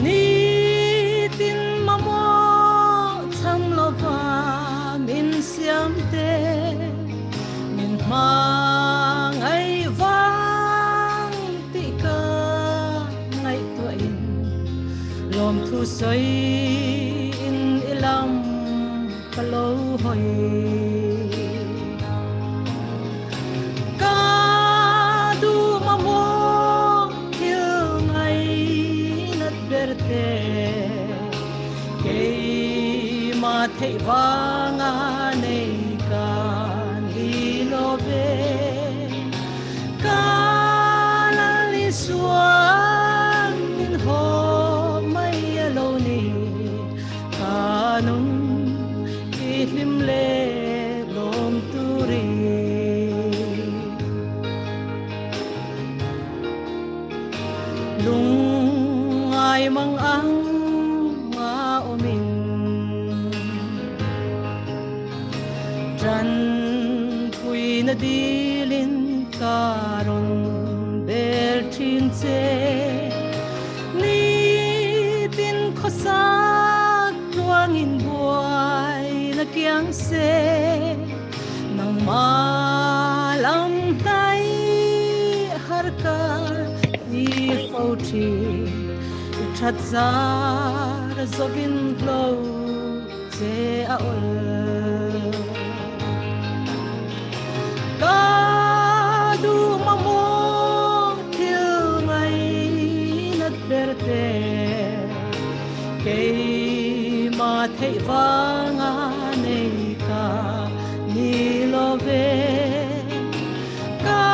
Nitin mamawh cham lova min siam te, min hmangaih vang tih ka ngaihtuahin lawmthu sawiin i lam ka lo hawi. Ka duh mamawh thil ngainat ber te, keimah theih vanga nei ka ni lo ve. Ka lal Isuan min haw mai a lo ni, ka nun i hlim leh lawm turin. Lungai mang ang a awmin, tanpuina dilin ka rawn bel thin che. Nitin khawsak tluangin buai na kiang se, nangma lam hnai har ka ni fo thin. I that zar zovin hlo che a ol. Ka duh mamawh thil ngainat ber te, keimah theih vanga nei ka ni lo ve. Ka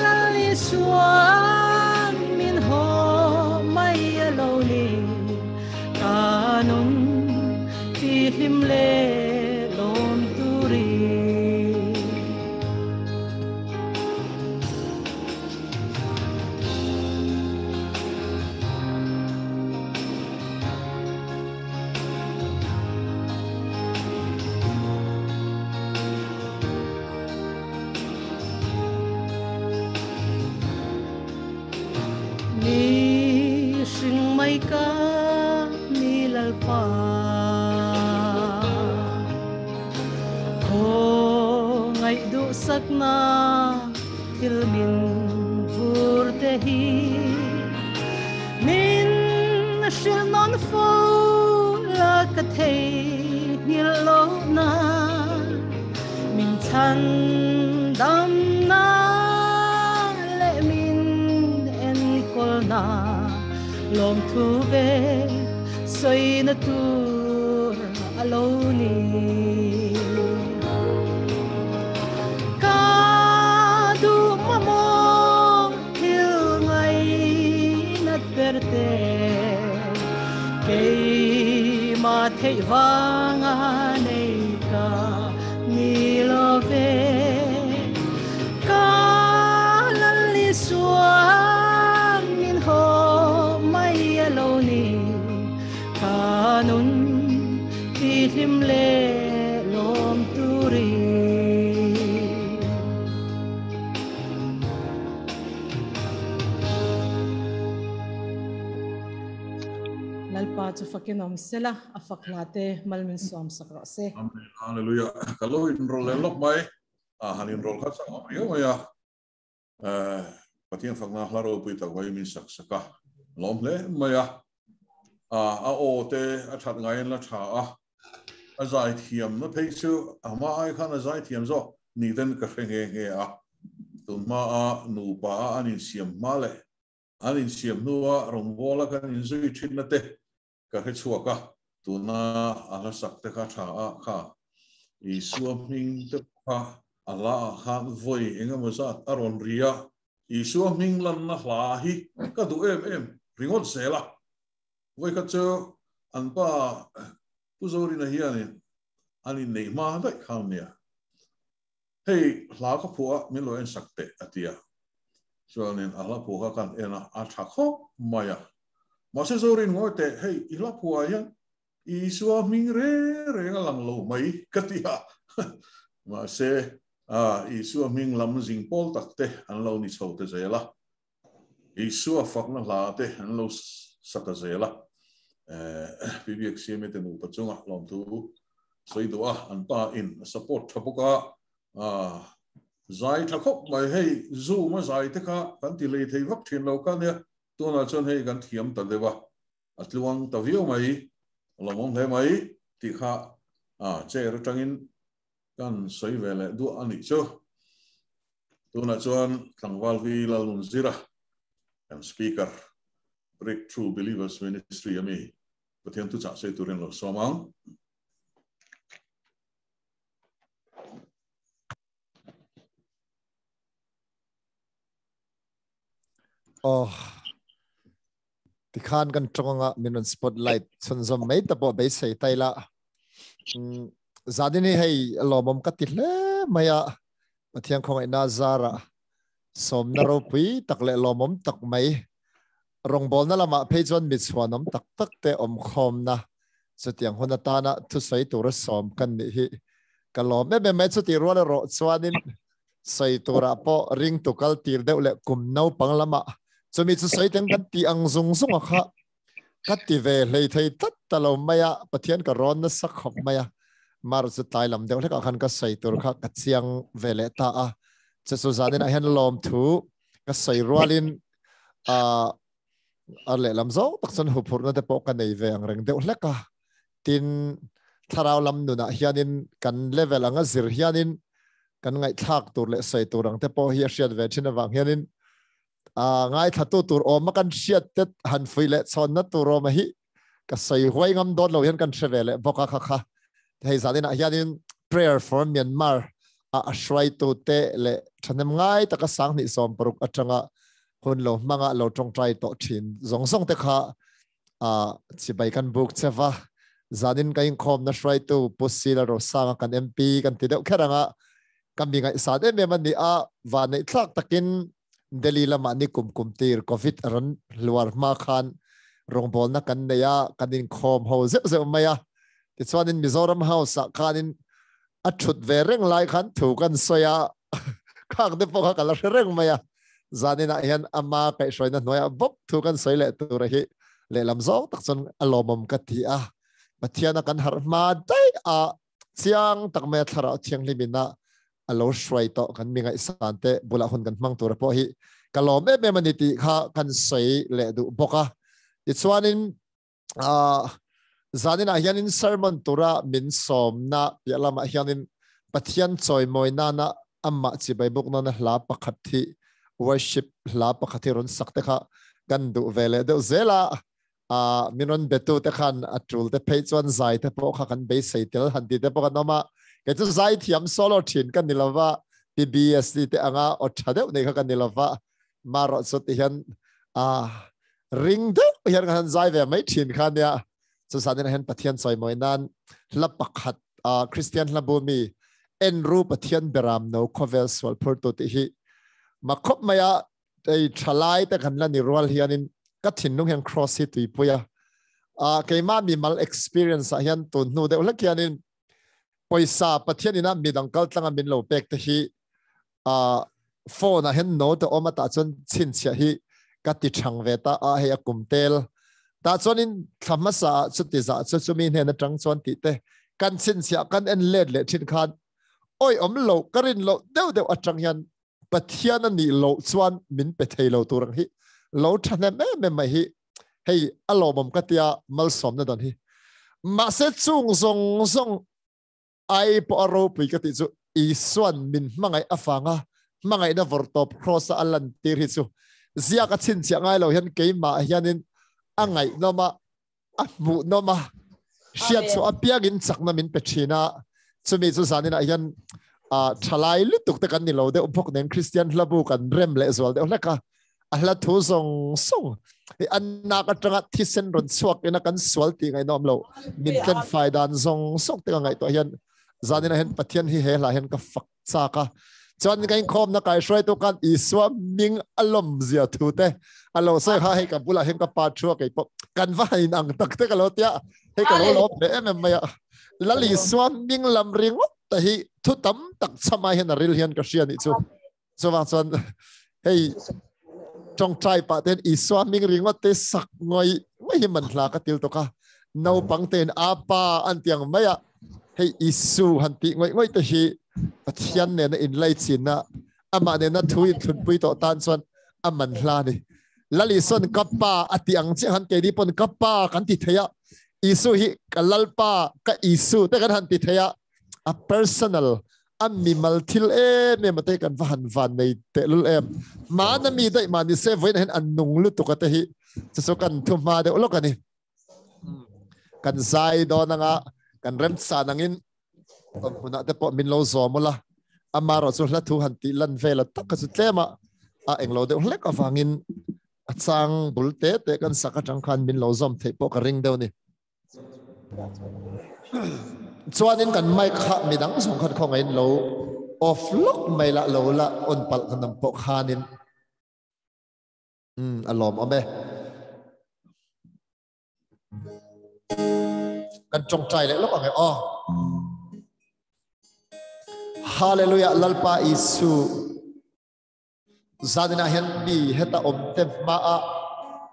lal Isuan min haw mai a lo ni, ka nun ti hlim leh lawm turin. Mi hring mai ka ni Lalpa, khawngaih duh Sakna thil min vur te hi min hril non fo la ka thei ngil lo na min chan dam na le min en kol na lom thu ve soi na tur alo ni ka du mamo thil ngai nat berte kei ma thei wanga nei ka ni lo ve ka lali suan min ho mai alo ni kanun ti hlim le lom turi Lalpa chu fakin om sela a fakla te malmin som sakro se. Amen. Hallelujah. Ka lo in roll le lok mai. A han in roll kha chang om riau mai a. Pathian fakna hla ro pui tak mai min sak saka. Lom hle mai a. A o te a that ngai en la tha a. A zai thiam na phei chu ama ai khan a zai thiam zo ni ten ka hre nge nge a. Tun ma a nu pa a an in siam ma le. An in siam nuwa rong bola kan in zui thin na te ka hre chuaka tuna a la sak te kha tha a kha i suam hming te kha ala khan voi engemaw zat a rawn ria i suam hming lan na hla hi ka du em em ringot zela voi kha chu an pa puzorina hianin an in nei ma daih khan nia hei hla ka phua min lo en sak te atia chuanin a hla phua kha kan en a a tha khawp mai a ma se zorin ngoi te hei i hla phua hian i suam hming re reng a lang lo mai ka tia ma se a i suam hming lam zing pawl tak te an lo ni chho te zela i sua fakna hla te an lo saka zela PBX siam te nu pachunga lom thu soi du a an pa in support thapuka a zai tha khop mai hei zoom a zai te kha kan ti lei thei vak thin lo ka nia tuna chuan hei kan thiam ta dewa a tluang ta viau mai lomong hle mai ti kha a chair atangin kan soi ve le du ani chu tuna chuan tlangwal vi lalun zira kan speaker Breakthrough Believers Ministry ami Pathian tu cha sei turin lo somang. Oh ti khan kan tonga minun spotlight chunzom mai ta po be sei tai la zadini hei lomom ka ti hle maya Pathian khong na zara som na ro pui tak le lomom tak mai rong bol na lama phei chuan mi chuanom tak tak te om khom na chutiang hun atana thu sei tur som kan ni hi ka lom me me chuti rual ro chuanin sei tura po ring tu kal tir deuh le kum no pang lama chumi chu sei teng kan ti ang zung zung a kha ka ti ve hlei thei tat talo maya Pathian ka ron na sak khop maya mar chu tai lam deuh hlek a khan ka sei tur kha ka chiang ve le ta a chu chu zanin a hian lom thu ka sei rualin a a le lam zo tak chun hu phur na te pawh ka nei ve ang reng deuh hlek a tin thlarau lam nunah hianin kan level anga zir hianin kan ngai thlak tur leh sei tur ang te pawh hi a hriat ve thin awang hianin a ngai thlatu tur awm a kan hriat te han fui leh chhawn na tur awm a hi ka sei huai ngam dawn lo hian kan hre ve leh bawk a kha kha hei zaninah hianin prayer for Myanmar a a hruai tu te leh thahnem ngai taka sang hnih sawm paruk atanga hun lo hmanga lo tawngtai tawh thin zawng zawng te kha a chibai kan buk chewa zanin ka inkhawm na hruai tu Pu Sila Rosanga kan MP kan ti deuh kher anga ka mi ngaih san em em ani a va nei thlak takin Delhi lama ni kum kum tir COVID ran hluar hma khan rongbol na kan nei a kan inkhawm ho zeuh zeuh mai a ti chuanin Mizoram House ah khanin a thut ve reng lai khan thu kan sawi a khak te pawh kha ka la hre reng mai a zanin ah hian ama kaihhruaina hnuaiah bawk thu kan sawi leh tur a hi lehlam zawng tak chuan a lawmawm ka ti a Pathian a kan harh hma daih a chiang tak mai a thlarau thianghlim in a a lo hruai tawh kan mi ngaihsan te bulah hun kan hmang tur pawh hi ka lawm em em ani tih kha kan sawi leh duh bawk a. Tichuanin zanin ah hianin sermon tura min sawmna piah lamah hianin Pathian chawimawi nana amah chibai buk nana hla pakhat hi worship hla pakhat hi rawn sak te kha kan duh ve leh deuh zel a. A min rawn betu te khan a tul te phei chuan zai te pawh kha kan beisei tel han ti te pawh kan awm a. Kei chu zai thiam solo thin kan ni lova, PBSD te anga aw tha deuh nei kha kan ni lova, marawh chu ti hian a ring deuh hian kan han zai ve mai thin kha nia. Chu zanin ah hian Pathian chawimawi nan hla pakhat Christian hla bu mi Enru Pathian Beram No Khawvel Sual Phurtu tih hi ma khawp mai a. Ei thalai te kan la ni rual hianin ka thinlung hian cross hi tuipui a. Keimah mi mal experience ah hian tun hnu deuh hlek hianin pawisa Pathian ina midang kal tlanga min lo pek te hi phone ah hian note a awm a, tah chuan chhinchhiah hi ka ti thang ve ta a, hei a kum tel tah chuanin thla hmasa ah chuti zah chu chumi hnen atang chuan tih te kan chhinchhiah kan en let leh thin khan oi awm lo ka rin loh deuh deuh atang hian Pathian a nih loh chuan min pe thei lo tur ang hi lo thahnem em em mai hi hei a lawmawm ka tia malsawmna dan hi. Mahse chung zawng zawng ai pawh a ropui ka tih chu Isuan min hmangaih avanga hmangaihna vawrtawp cross a a lantir hi chu ziak a chhinchhiah ngai lo hian keimah hianin a ngaihnawm a, a hmuhnawm a, hriat chu apiangin chakna min pe thin a. Chumi chu zaninah hian thalai lutuk te kan ni lo deuh bawk nen Christian hlabu kan rem leh zual deuh hlek a. A hla thu zawng zawng hi an nak atanga thisen rawn chhuak ina kan sual tih ngaihnawm lo min tlen fai dan zawng zawng te ka ngaihtuah hian zaninah hian Pathian hi he hla hian ka fak chak a. Chuan ka inkhawmna kai hruaitu khan Isua ming a lawm zia thu te a lo sawi kha, hei ka bulah hian ka pa thu a, kei pawh kan va han inang tak te ka lo tia, hei ka lo lawm ve em em mai a. Lal Isua ming lam ringawt te hi thu tam tak chhamah hian a ril hian ka hria nih chu. Chuvang chuan hei tawngtai pah ten Isua ming ringawt te sak ngawih ngawih hi man hla ka til tawk a. Naupang tein apa an tiang mai a, hei Isu han tih ngawih ngawih te hi Pathian nena inlaichinna, amah nena thu inthlunpui tawh tan chuan a man hla a ni. Lal Isuan ka pa a tih ang chiah khan keini pawn ka pa kan ti thei a, Isu hi ka Lalpa, ka Isu te kan han ti thei a, a personal, a mimal thil em em a te kan va han van nei tehlul em. Hmana mi daih mah ni se vawiin ah hian an nung lutuk a te hi chu chu kan thu hma deuh lawk a ni. Kan zai dawn anga kan remchan angin awm hunah te pawh min lo zawm ula, amarawh chu hla thu han tih lan vel a tak kha chu tlem a a englo deuh hlek avangin a chang bul te te kan sak atang khan min lo zawm theih pawh ka ring deuh a ni. Chuanin kan mic kha midang zawng khan khawngaihin lo off lawk mai lah lo la on palh kan awm pawh khanin a lawm awm e. Kan tawngtai leh lawk ang e aw. Hallelujah Lalpa Isu zanina hian mi heta awm te hmaa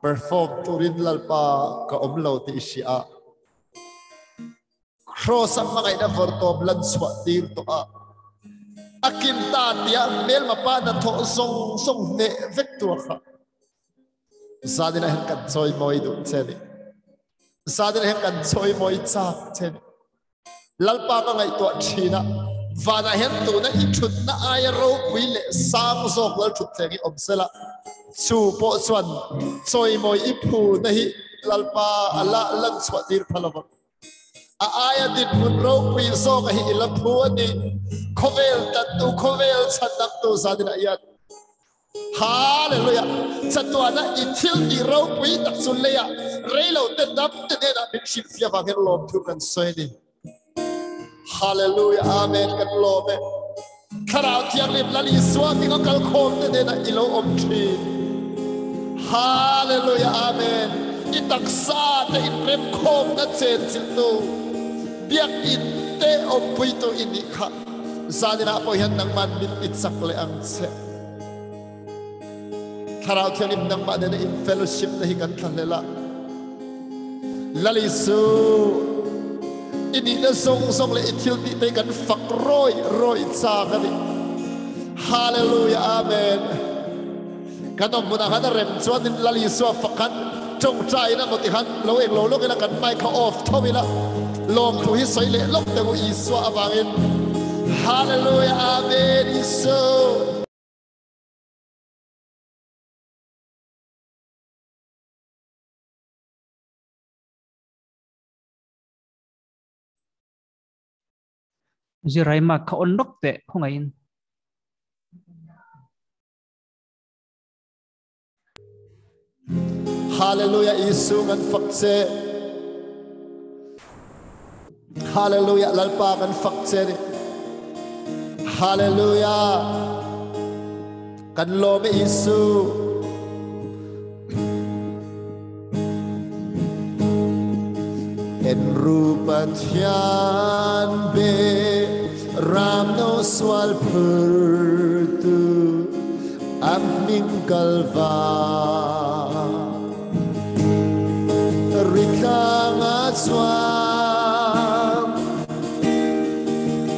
perform turin Lalpa ka awm lo tih hria a. Cross a hmangaihna vawrtawp lan chhuah tir tawh a. A kim ta tia hmelma pa na thawh zawng zawng hneh vek tur kha. Zanin ah hin kan chawimawi duh che ni. Zanin ah hin kan chawimawi chak che ni. Lalpa ka ngaihtuah thin a, vanah hian tuna i thutna aia ropui leh sang zawk lal thutthleng hi awm sela, chu pawh chuan chawimawi i phuna hi Lalpa a la lan chhuah tir phal lovang. A aia dinhmun ropui zawk hi i la phu a ni. Khawvel tantu, khawvel chhandamtu zanin ah hian Hallelujah! Chatuana i thil tih ropui tak chu leiah reilo te dam te hnenah min hrilhfiah avang hian lawmthu kan sawi a ni. Hallelujah! Amen! Kan lawm e. Thlarau Thianghlim Lal Isua hminga kalkhawm te hnenah i lo awm thin. Hallelujah! Amen! I taksa te inremkhawmna chenchilhtu, biakinn te awmpuitu i nih kha. Zaninah pawh hian nangman min ti chak leh ang che. Thlarau Thianghlim nangmah nena in fellowship na hi kan thlahlel a. Lal Isu, Ini na song song le ithil ti te kan fak roi roi cha ka ni. Hallelujah, amen. Kan om muna han rem chuan in lali suwa fakan chong chai na moti han lo eng lo lo ila kan mic kha off thawila lom thu hi soi le lok te Isua awangin. Hallelujah, amen. Isu Zirai ma kha on lok te khongain. Hallelujah, Isu kan fakse. Hallelujah, lalpa kan fakse ni. Hallelujah. Kan lo me Isu. En rupathian be ram no swal purtu aming kalva ritlang aswam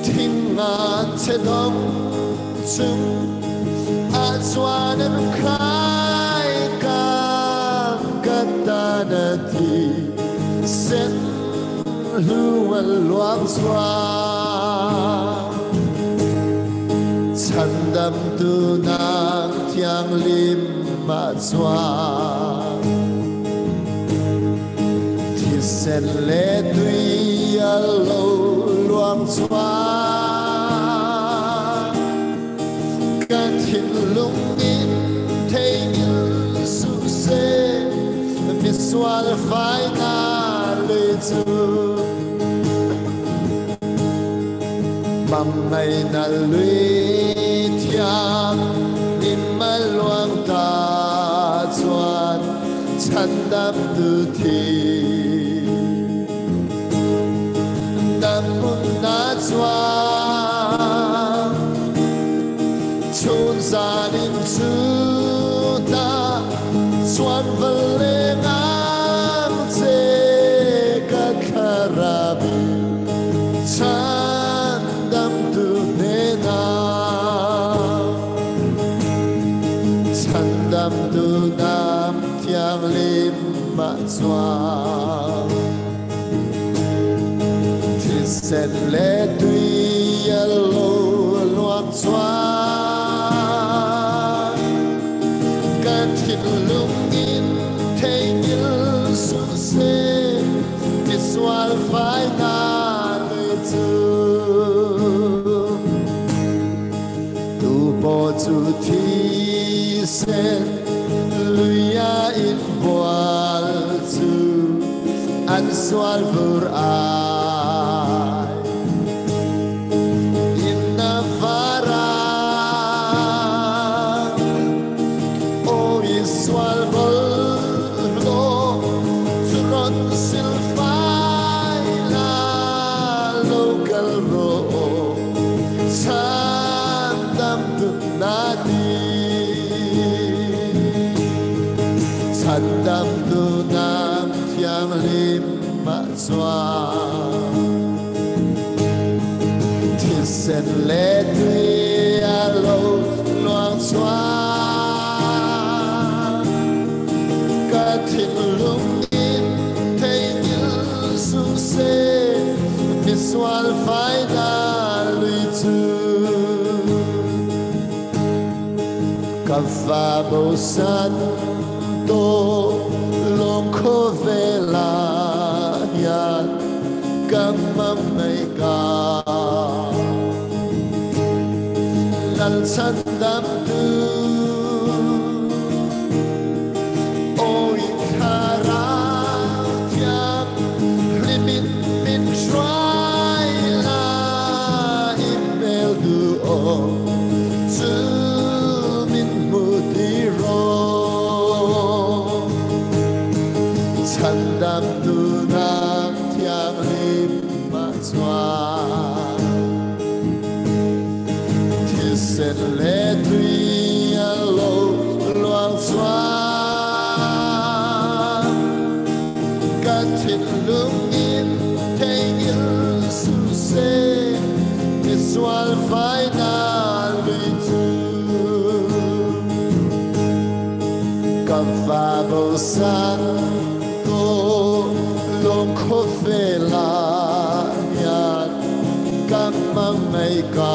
tinga chedong chung aswan em kai kang katanati sen luan luang swa chan dam tu nang thiang lim ma chua thi sen le tui a lo luang chua ka thin lung in thei il su se mi sual fai na le chu bằng ngày na lũy thiang nim ma luang ta chuan chan dam tu thi dam mun na chuan chun za nin chu ta chuan val le ngang che ka kharabi chan dam tu ne na chan dam tu nam thiang lim ma chuan thi sen le tui a lo luang chuan ka thin lung in thei il su se mi sual fai na le chu tu po chu thi sen luya in bual chu an sual vur ai in na vara o isual bol lo churon sil fai la local ro chan dam tu na ti chan dam tu nam thiang lim ma chuan thi sen le tui a lo luang chuan ka thin lung in thei il su se mi sual fai na lui chu ka va bo san to long kho ve la yan ka ma mai ka lal chan dam tu oi khara thiang limin min try la email du o chu min mu ti ro chan dam tu nam thiang lim ma chuan thi sen le tui Ka fa bo san to long kho fe la yan ka mang ka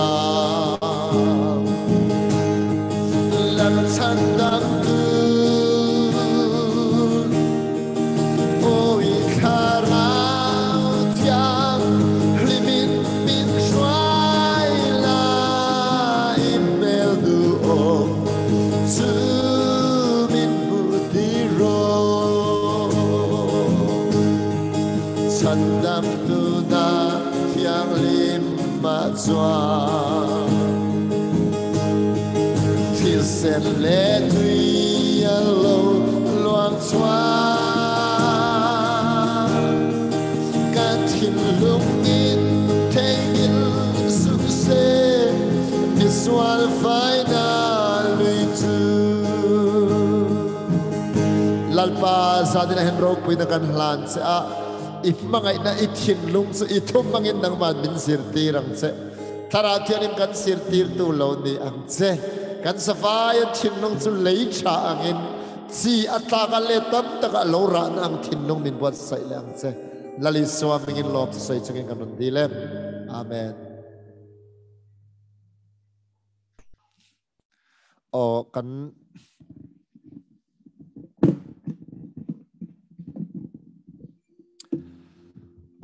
Lam chan dam tu oi kharao tiang limin min shuai la imel du o chu min bu ti ro chan dam tu na tiang lim ma chua Thil sen le tui a lo luang chua Ka thin lung in te il su se Mi sual fai na lui tu Lalpa zadina hen ro pui na kan hlan che a i mangai na i thin lung chu i thum mangin nang man min sir tirang che thara thianin kan sir tir tu lo ni ang che kan safai thin lung chu lei tha angin chi atla ka le tam taka lo ra na ang thin lung min buat sai le ang che lali suwa mingin lop sai chungin kan run dilem amen o kan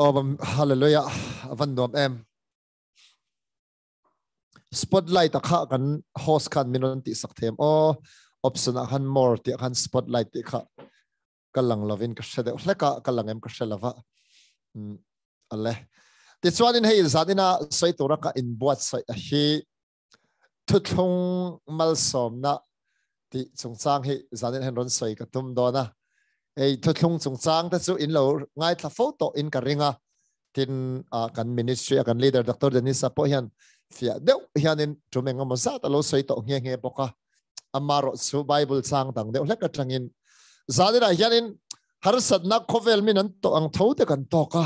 o hallelujah van nuam em spotlight a kha kan host khan minon ti sak them o option a khan more ti khan spotlight ti kha kalang lovin ka hre deuh hleka kalang em ka hre lova ale ti chuan in hei zanina soi tura ka in buat soi a hi thuthlung malsawm na ti chungchang hi zanin hen ron soi ka tum dona ei thuthlung chungchang te chu in lo ngai thla fo to in ka ringa tin a kan ministry a kan leader Dr. Denisa po hian fia deuh hianin tumenga mo zat alo soi to nge nge boka amaro chu Bible chang dang deuh hlek atangin zanina hianin har satna khovel min an to ang tho te kan to ka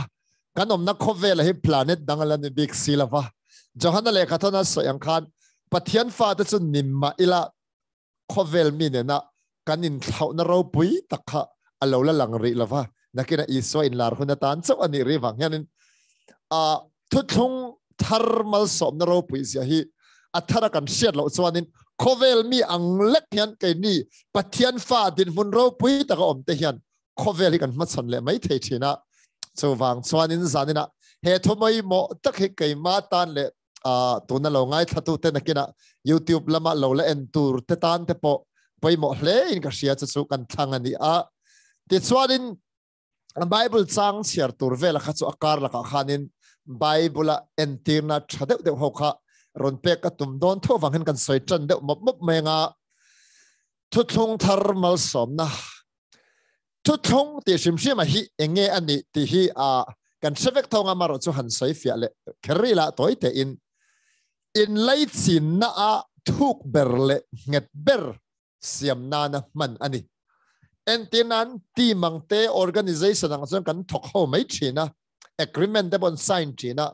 kan om na khovel hi planet dangala ni big silava Johana le khathana so yang khan Pathian fa te chu nimma ila khovel mi ne na kanin thau na ro pui takha alo la lang ri lova nakina iso in lar huna tan chau ani ri wang hianin a thuthlung thermal som na ro pui zia hi athara kan hriat lo chuanin khovel mi ang lek hian ke ni Pathian fa din mun ro pui taka om te hian khovel hi kan hmachhan le mai thei thina chu wang chuanin zanina he thomai mo tak hi keima tan le a tuna lo ngai thatu te nakina YouTube lama lo la en tur te tan te po poimo hle in ka hria chu chu kan thlang ani a ti chuanin Bible chang chiar tur vela kha chu akar laka khanin Bible a entirna tha deuh deuh ho kha ron pek ka tum don tho wang hen kan soi tran deuh mop mop menga thuthlung thar mal som na thuthlung ti hrim hrim a hi enge ani ti hi a kan hrevek thonga maro chu han soi fia le kheri la toi te in in lai chin na a thuk ber le nget ber siam na na man ani entinan ti mangte organization ang chuan kan thok ho mai thina agreement te bon sign thina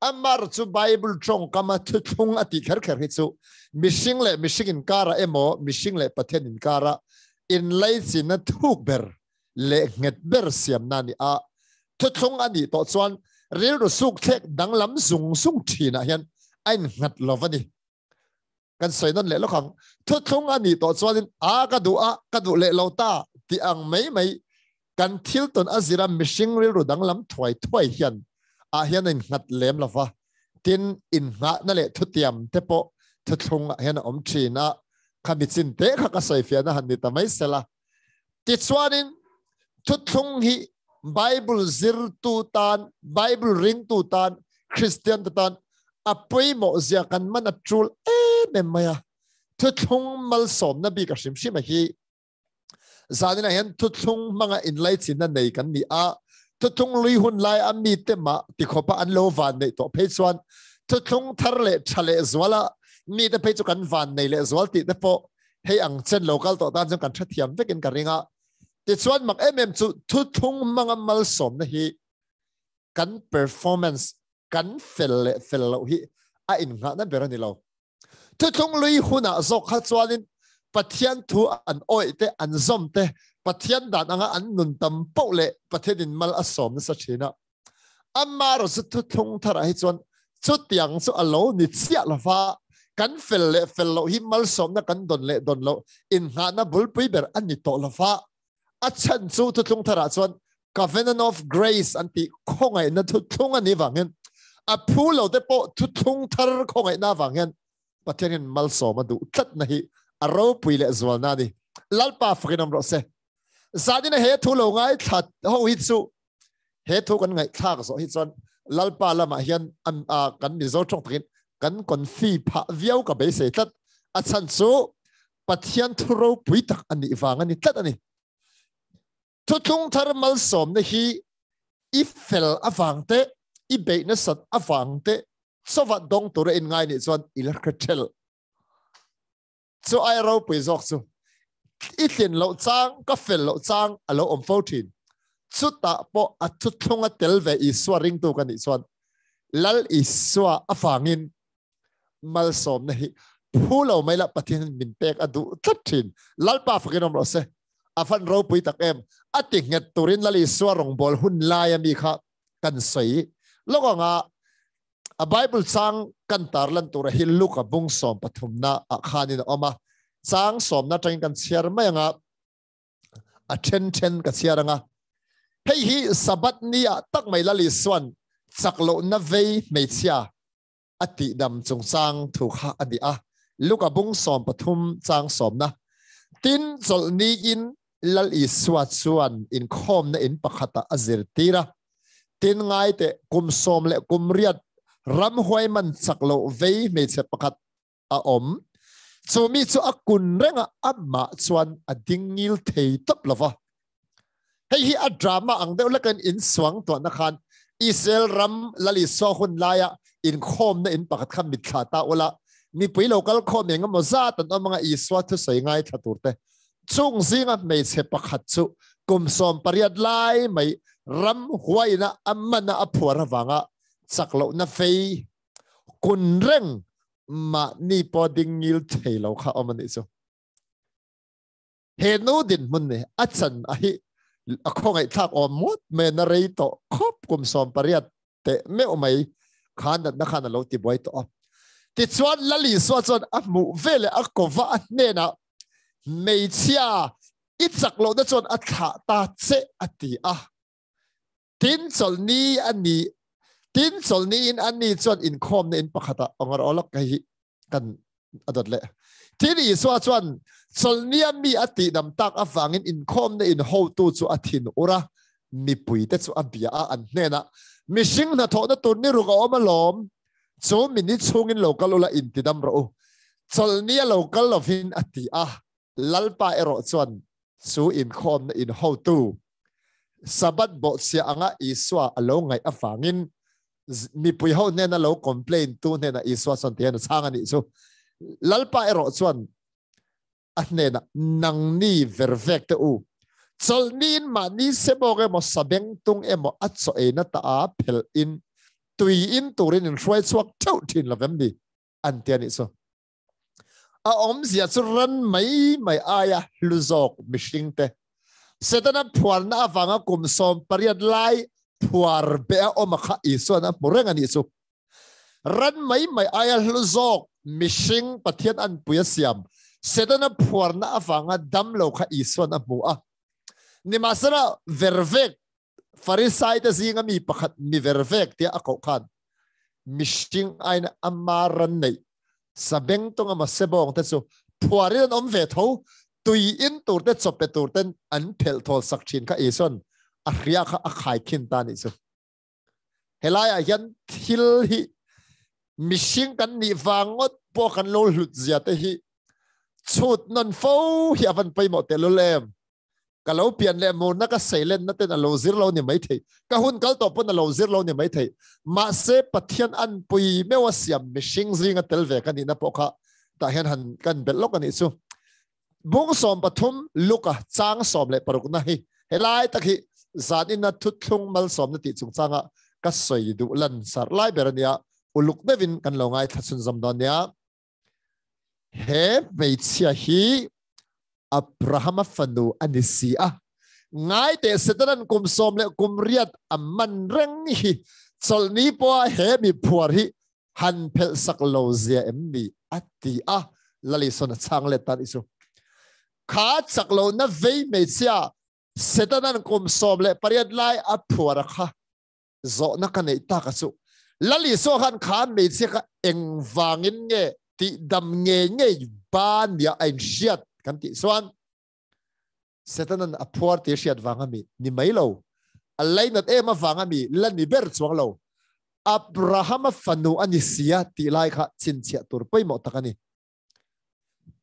amar chu Bible chong kama thuthlung ati kher kher hi chu missing le missing in kara emo missing le Pathian in kara in lai chin na thuk ber le nget ber siam na ni a thuthlung ani to chuan ril ru suk thek danglam sung sung thina hian ain ngat lovani kan soi non le lo khang thuthlung ani to chuan a ka du a ka du le lo ta ti ang mai mai kan thil ton azira missing ril ru danglam thuai thuai hian a hian in ngat lem lova tin in nga na le thutiam te po thuthlung hian om thina khami chin te kha ka soi fia na han ni ta mai sela ti chuanin thuthlung hi Bible zir tu tan Bible ring tu tan Christian tu tan apoi mo zia kan man a chul em em maya thuthlung mal som na bi ka hrim hrim a hi zanina hian thuthlung manga in lai chin na nei kan ni a thuthlung lui hun lai a mi te ma ti khopa an lo van nei to phei chuan thuthlung thar le thale zwala mi te phei chu kan van nei le zwal ti te po hei ang chen local to tan chang kan thathiam vekin ka ringa ti chuan mak em em chu thuthlung manga mal som na hi kan performance kan fel le fel lo hi a in nga na ber ani lo thuthlung lui huna zo kha chuanin Pathian thu an awih te an zawm te Pathian dan anga an nun tam poh leh Pathianin mal a sawm nasa thin a. Amaherawh chu thuthlung tharah hi chuan chutiang chu a lo ni chiah lo va, kan fel leh fel loh hi malsawmna kan dawn leh dawn loh inngahna bulpui ber a ni tawh lo va. A chhan chu thuthlung tharah chuan Covenant of Grace an tih khawngaihna thuthlung a nih vangin a phu lo te pawh thuthlung thar khawngaihna avang hian Pathianin malsawm a duh tlatna hi a ropui leh zualna a ni. Lalpa fakin awm rawh se. Zanina he thu lo ngaithla ho hi chu he thu kan ngaihthlak zawh hi chuan Lalpa lamah hian kan Mizo tawng takin kan confi phah viau ka beisei tlat. A chhan chu Pathian thu ropui tak a nih vang a ni tlat a ni. Thuthlung thar malsawmna hi i fel avang te, i beih nasat avang te chawva dawng tura in ngai nih chuan i la hre thelh. Chu aia ropui zawk chu i tlin loh chang, ka fel loh chang a lo awm fo thin. Chutah pawh a thuthlunga tel ve Isua ringtu ka nih chuan Lal Isua avangin malsawmna hi phu lo mai la Pathian min pek a duh tlat thin. Lalpa fakin awm rawh se. A van ropui tak em. A ti nghet turin Lal Isua rawngbâwl hun laia mi kha kan sawi lawk anga a Bible chang kan tarlan tura hi Luka bung sawm pathumna ah khanin a awm a. Chang sawmna atangin kan chhiar mai anga a then then ka chhiar anga hei hi Sabbath ni ah tak mai Lal Isuan chak lohna vei hmeichhia a tihdam chungchang thu kha a ni a. Luka bung 13 chang sawmna. Tin, chawlhni in Lal Isua chuan inkhawmna in pakhatah a zirtir a. Tin, ngai teh, kum sawm leh kum riat ramhuai man chak loh vei hmeichhe pakhat a awm. Chu mi chu a kun reng a, amah chuan a ding ngil thei tawp lo va. Hei hi a drama ang deuh lekin in suang tuahna khan Israel ram Lal Isua hun laia inkhawmna in pakhat kha mitthla ta ula, mipui lo kal khawm eng emaw zat an awm anga Isua thusawi ngaithla tur te. Chung zinga hmeichhe pakhat chu kum 18 lai mai ram huaina a mana a phuar avanga chak lohna fei kun reng mahni pawh ding ngil thei lo kha awm a nih chu. He nu dinhmun ni a chan a hi a khawngaihthlak awm ngawt mai na rei tawh khawp kum 18 teh meuh mai khan natna khan a lo ti buai tawh a. Tichuan Lal Isua chuan a hmuh veleh a kova a hnenah hmeichhia i chak lohna chuan a thlah ta che a ti a. Tin chawlhni a ni tin chawlhni in a ni chuan inkhawmna in pakhatah awng rawh lawk hei hi kan a dawt leh. Tin Isua chuan chawlhnia mi a tihdam tak avangin inkhawmna in hotu chu a thin ur a, mipuite chu a bia a, an hnenah, Mihring hnathawhna tur ni ruk a awm alawm, chu mi ni chhungin lo kal ula intidam rawh u. Chawlhnia lo kal lovin a ti a, Lalpa erawh chuan chu inkhawmna in hotu Sabbath bawhchhia anga Isua a lo ngaih avangin mipui ho hnena lo complain tu hnena Isua chuan tihian a chhang a nih chu. Lalpa erawh chuan a hnenah nangni vervek te u, chawlhniin mahni sebawk emaw sabengtung emaw a chaw eina ta a phelh in tui in turin in hruai chhuak theuh thin lovem ni an ti a nih chu. A awmzia chu ran mai mai aia hlu zawk mihring te Setana phuarna avanga kum 18 lai phuar beh a awm a kha Isuan a hmu reng a nih chu. Ran mai mai aia hlu zawk mihring Pathian anpui a siam Setana phuarna avanga dam lo kha Isuan a hmu a. Nimahsela vervek Farisai te zinga mi pakhat mi vervek tia a koh khan mihring aina ama ran neih sabeng tung emaw sebawng te chu phuarin an awm ve tho tui in tur te chawpe tur ten an phelh thawl sak thin kha Isuan a hria kha a khai khin ta nih chu. Helaiah hian thil hi mihring kan nih vang ngawt pawh kan lo hlut zia te hi chhut nawn fo hi a van pawimawh tehlul em. Ka lo pian leh murna ka seilenna ten a lo zir lo ni mai thei. Ka hun kal tawh pawn a lo zir lo ni mai thei. Mahse Pathian anpui meuh a siam mihring zinga tel ve ka nihna pawh kha tah hian han kan belh lawk a nih chu. Bung 13 Luka chang 16 na hi helai tak hi zan ina thuthlung malsawmna tih chungchanga ka sawi duh lan sarh lai ber a nia. Uluk deuhin kan lo ngaithla chhunzawm dawn nia. He hmeichhia hi. Abrahama fanu ani si a. Ngai te Setanan kum som le kum riat a man reng hi chawlhni pawha he mi phuar hi han phelh sak lo zia em ni a ti a. Lalisona chhang let tan i chu kha chak lo na vei hmeichhia Setanan kum 18 lai a phuar a kha zawhna ka neih tak a chu. Lal Isua khan kha hmeichhia kha engvangin nge tih dam ngei ngei ba nia a inhriat kan tih chuan Setanan a phuar tih hriat vang a mi ni mai lo, a lainat em avang a mi la ni ber chuang lo. Abrahama fanu a ni sia tih lai kha chhinchhiah tur pawimawh tak a ni.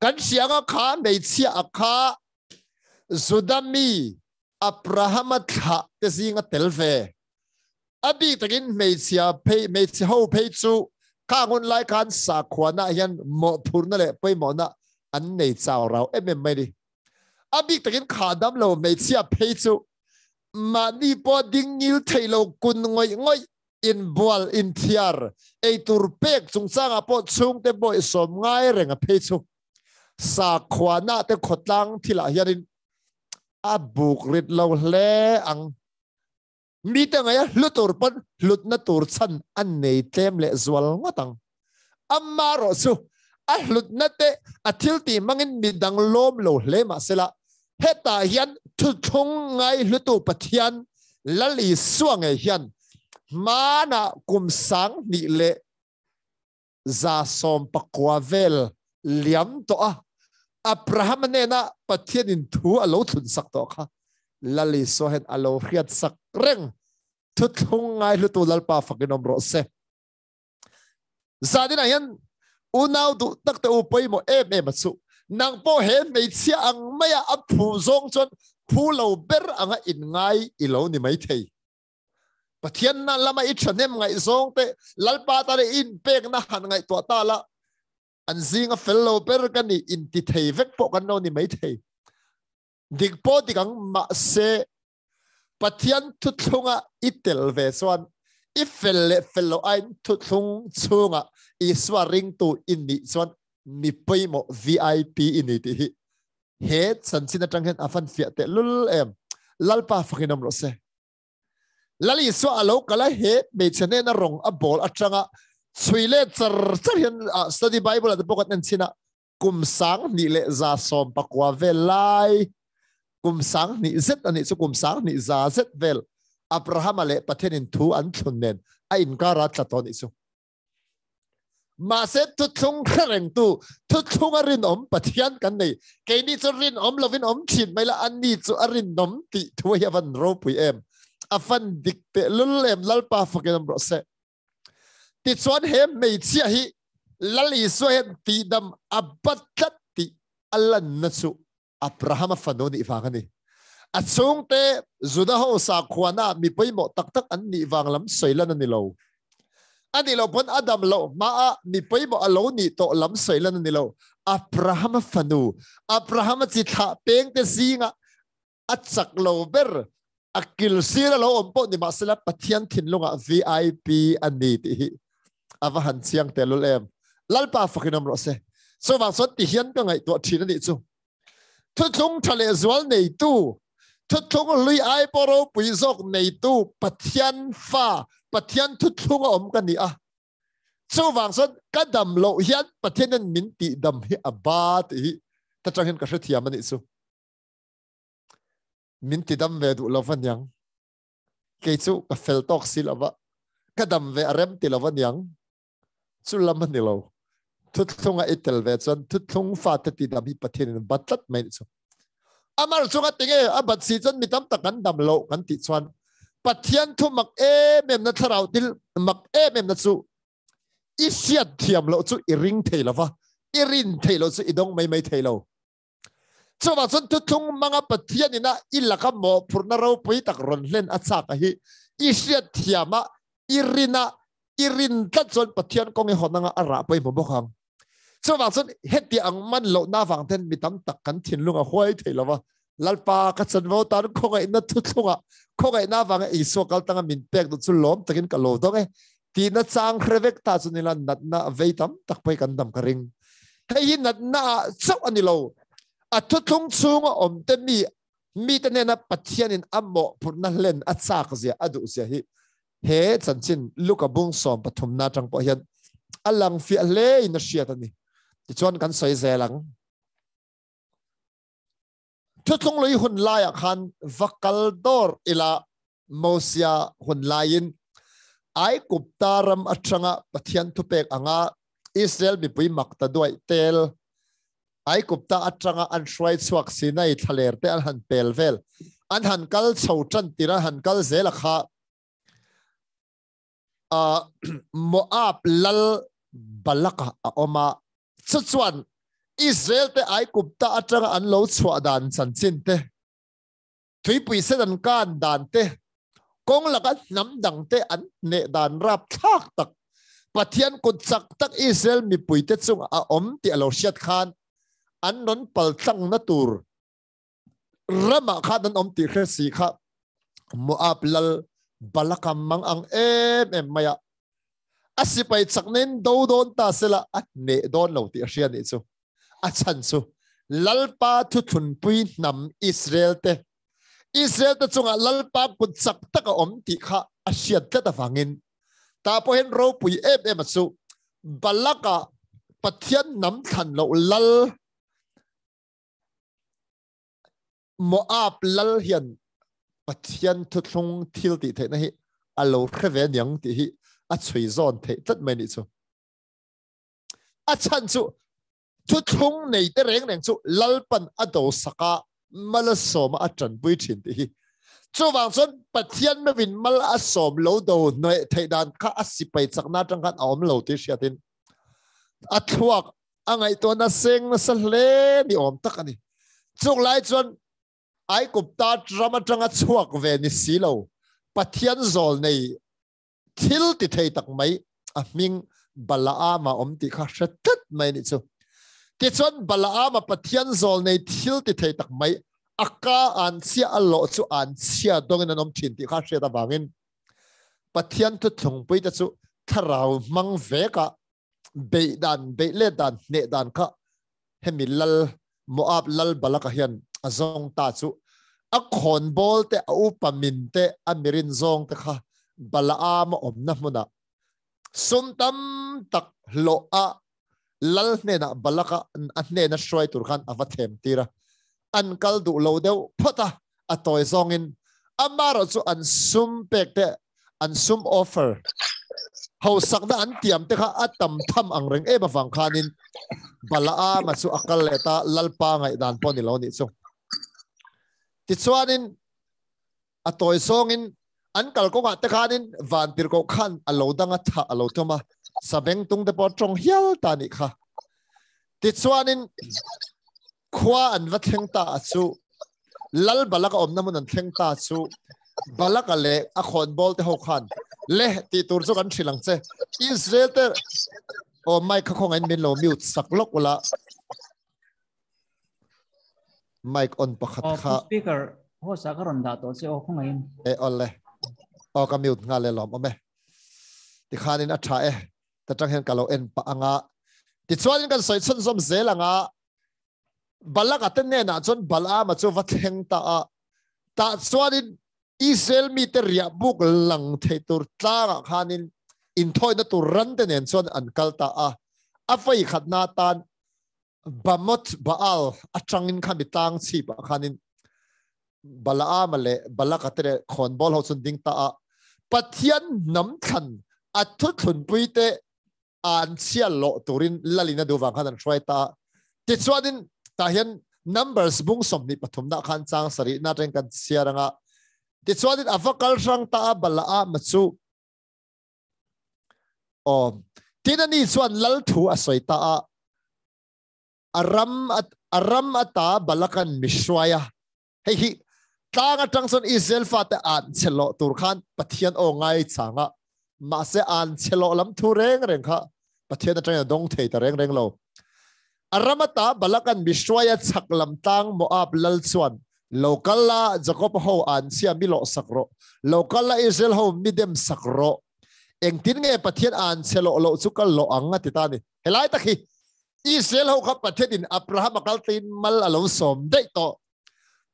Kan hrianga kha hmeichhia a kha Juda mi Abrahama thlah te zinga tel ve. A bik takin hmeichhia phei hmeichhe ho phei chu khang hun lai khan sakhuana hian mawhphurna leh pawimawhna an nei chau rau em em mai ni. A bik takin kha dam lo hmeichhia phei chu mahni pawh ding ngil thei lo kun ngawih ngawih inbual, inthiar, eitur pek chungchangah pawh chhungte bawih sawm ngai reng a phei chu. Sakhuana te khawtlang thilah hianin a buk rit lo hle ang. Mite ngaia hlu tur pawn hlutna tur chhan a nei tlem leh zual ngawt ang. Amaherawh chu a hlutna te a thil tih hmangin midang lawm lo hle mahsela hetah hian thuthlung ngai hlutu Pathian Lal Isua ngei hian hmanah kum 2000 leh 119 vel liam tawh a Abraham hnena Pathianin thu a lo thlun sak tawh kha Lal Isua hian a lo hriat sak reng. Thuthlung ngai hlutu Lalpa fakin awm rawh se. Zaninah hian unau duh tak te u pawimawh em em a chu. Nang pawh he hmeichhia ang maia a phu zawng chuan phu lo ber anga inngai i lo ni mai thei. Pathianna lama i thahnem ngaihzawng te Lalpa tana i inpekna han ngaihtuah ta la, an zinga fel lo ber ka ni inti thei vek pawh kan lo ni mai thei. Dik pawh dik ang mahse Pathian thuthlunga i tel ve chuan i fel leh fel loh aiin thuthlung chhunga Isua ringtu i nih chuan mi pawimawh VIP i ni tih hi he chanchin atang hian a fan fiah teh lul em. Lalpa fakin awm rawh se. Lal Isua a lo kal a, he hmeichhe hnena rawng a bawl atanga chhui leh char char hian study Bible ah te pawh kan en chhin a, kum 2119 vel lai, kum 2000 zet a nih chu, kum 2100 zet vel Abrahama leh Pathianin thu an thlun nen a inkara tla tawh a nih chu. Mahse thuthlung hre rengtu, thuthlunga rinawm Pathian kan nei. Keini chu rinawm lovin awm thin mai la, ani chu a rinawm tih thu hi a van ropui em, a van dik tehlul em, Lalpa fakin awm rawh se. Tichuan he hmeichhia hi Lal Isua hian tihdam a bat tlat tih a lanna chu Abrahama fanu nih vang a ni. A chhungte Juda ho sakhuana mi pawimawh tak tak an nih vang lam sawi lan a ni lo. A nih loh pawn a dam loh hmaah mi pawimawh a lo nih tawh lam sawi lan a ni lo. Abrahama fanu, Abrahama chi thlah pengte zingah a chak lo ber, a kil sir a lo awm pawh ni mahsela Pathian thinlungah VIP a ni tih hi a va han chiang tehlul em. Lalpa fakin awm rawh se. Chuvang chuan ti hian ka ngaihtuah thin a nih chu. Thuthlung tha leh zual neitu, thuthlung hlui ai pawh ropui zawk neitu Pathian fa, Pathian thuthlung a awm ka ni a. Chuvang chuan ka dam loh hian Pathianin min tih dam hi a ba tih hi ta tang hian ka hrethiam a nih chu. Min ti dam ve duh lo va niang. Kei chu ka fel tawk si lo va, ka dam ve a rem ti lo va niang. Chu lam a ni lo. Thuthlunga i tel ve chuan thuthlung fate ti dam hi Pathianin a bat tlat mai nih chu. Amar chunga tinge a bat si chuan mi tam tak kan dam loh kan tih chuan Pathian thu mak em em na thlarau til mak em em na chu i hriat thiam loh chu i ring thei lo va, i rin thei loh chu i dawng mai mai thei lo. Chuvang chuan thuthlung hmanga Pathian ina i laka mawhphurhna ropui tak rawn hlen a chak a hi i hriat thiam a, i rin a, i rin tlat chuan Pathian kawng i hawn anga a rah pawimawh bawk ang. Chuvang chuan heti ang man lohna avang ten mi tam tak kan thinlung a huai thei lo va, Lalpa ka chanvo tan khawngaihna thuthlungah khawngaihna avanga Isua kal tanga min pek duh chu lawm takin ka lo dawng e tihna chang hre vek ta chu nila natna vei tam tak pawh hi kan dam ka ring. Hei hi natna ah chauh a ni lo. A thuthlung chhunga awmte mi mite hnena Pathianin a mawhphurhna hlen a chak zia a duh zia hi he chanchin Luka bung 13 na atang pawh hian a lang fiah hle in a hriat a ni. Tichuan kan sawi zel ang. Thuthlung lui hun laiah khan va kal dawr ila Mosia hun laiin Aigupta ram atanga Pathian thupek anga Israel mipui makta duaih tel Aigupta atanga an hruai chhuak Sinai thlaler te an han pel vel an han kal chho tan tir an han kal zel a kha Moab lal Balaka a awm a chu chuan Israel te Aigupta atanga an lo chhuah dan chanchin te Tuipui sen an kan dan te, kawng laka hnam dang te an hneh dan rapthlak tak, Pathian kut chak tak Israel mipuite chungah a awm tih a lo hriat khan an rawn paltlangna tur ramah khan an awm tih hre si kha Moab lal Balaka mang ang em em mai a, a sipai chakna in do dawn ta sela a hneh dawn lo tih a hria nih chu. A chhan chu Lalpa thuthlunpui hnam Israel te, Israel te chungah Lalpa kut chak tak a awm tih kha a hriat tlat avangin tah pawh hian ropui em em a chu Balak-ah Pathian hnam thlan loh lal Moab lal hian Pathian thuthlung thil tih theihna hi a lo hre ve aniang tih hi a chhui zawn theih tlat mai nih chu. A chhan chu thuthlung nei te reng reng chu Lalpan a do sak a, mal a sawm a, a tanpui thin tih hi. Chuvang chuan Pathian meuhin mal a sawm lo do hnuaih theih dan kha a sipai chakna atang khan a awm lo tih hriatin a thluak a ngaihtuahna seng nasa hle ni awm tak a ni. Chung lai chuan Aigupta ram atanga chhuak ve ni si lo Pathian zawl nei thil ti thei tak mai a hming Balaama awm tih kha hre tlat mai nih chu. Tichuan Balaama Pathian zawl nei thil ti thei tak mai a ka an chhia a lawh chu an chhia dawngin an awm thin tih kha hriat avangin Pathian thuthlungpui te chu thlarau hmang vekah beih dan beih let dan hneh dan kha hemi lal Moab lal Balaka hian a zawng ta chu a khawnbawl te a upa min te a mirin zawng te kha Balaam a awmna hmunah sum tam tak hlawh a lal hnenah Balaka a hnena hruai tur khan a va thlem tir a an kal duh lo deuh phawt a a tawi zawngin amarawh chu an sum pek te an sum offer hausakna an tiam te kha a tam tham ang reng em avang khanin Balaama chu a kal leh ta Lalpa ngaihdan pawh ni lo nih chu. Tichuanin a tawi zawngin an kal kawngah te khanin vantirhkoh khan a lo dang a thah a lo tum a, sabengtung te pawh a tawng hial ta nih kha. Tichuanin khua an va thleng ta a chu Lal Balaka awmna hmun an thleng ta chu Balaka leh a khawnbawl te ho khan le tih tur chu kan hrilh ang che Israel te aw mic kha khawngain min lo mute sak lawk ula mic on pakhat kha speaker ho sa ka rawn dah tawh che aw khawngain e aw le aw ka mute nghal e lawm awm e tikhanin a tha e ta tang hian ka lo en pah anga tichuanin kan sawi chhunzawm zel anga Balaka te hnenah chuan Balaama chu va thleng ta a, tah chuanin Israel mite riah buk lang thei tur tlangah khanin inthawina tur ran te nen chuan an kal ta a. A vei khatna atan Bamoth Baal atangin khami tlang chhipah khanin Balaama leh Balaka te leh khawnbawl ho chu an ding ta a. Pathian hnam thlan a thuthlunpui te an chhia lawh turin lalin a duh vang khan an hruai ta a. Tichuanin tah hian Numbers bung 23 na khan chang sarih na atangin kan chhiar anga. Tichuanin a va kal hrang ta a Balaama chu aw tin ani chuan lal thu a sawi ta a. A ram a ram ata Balakan mi hruai a. Hei hi tlang atang chuan Israel fate an chhe lawh tur khan Pathian aw ngai chang a, mahse an chhe lawh lam thu reng reng kha Pathian atangin a dawng thei ta reng reng lo. A ram ata Balakan mi hruaia chhak lam tlang Moab lal chuan, Lo kal la, Jakob ho an chhia mi lawh sak rawh, lo kal la, Israel ho mi dem sak rawh. Engtin nge Pathian an chhe lawh loh chu ka lawh ang a ti ta a ni. Helai tak hi. Israel ho kha Pathian in Abraham a kal tlin mal a lo sawm daih tawh.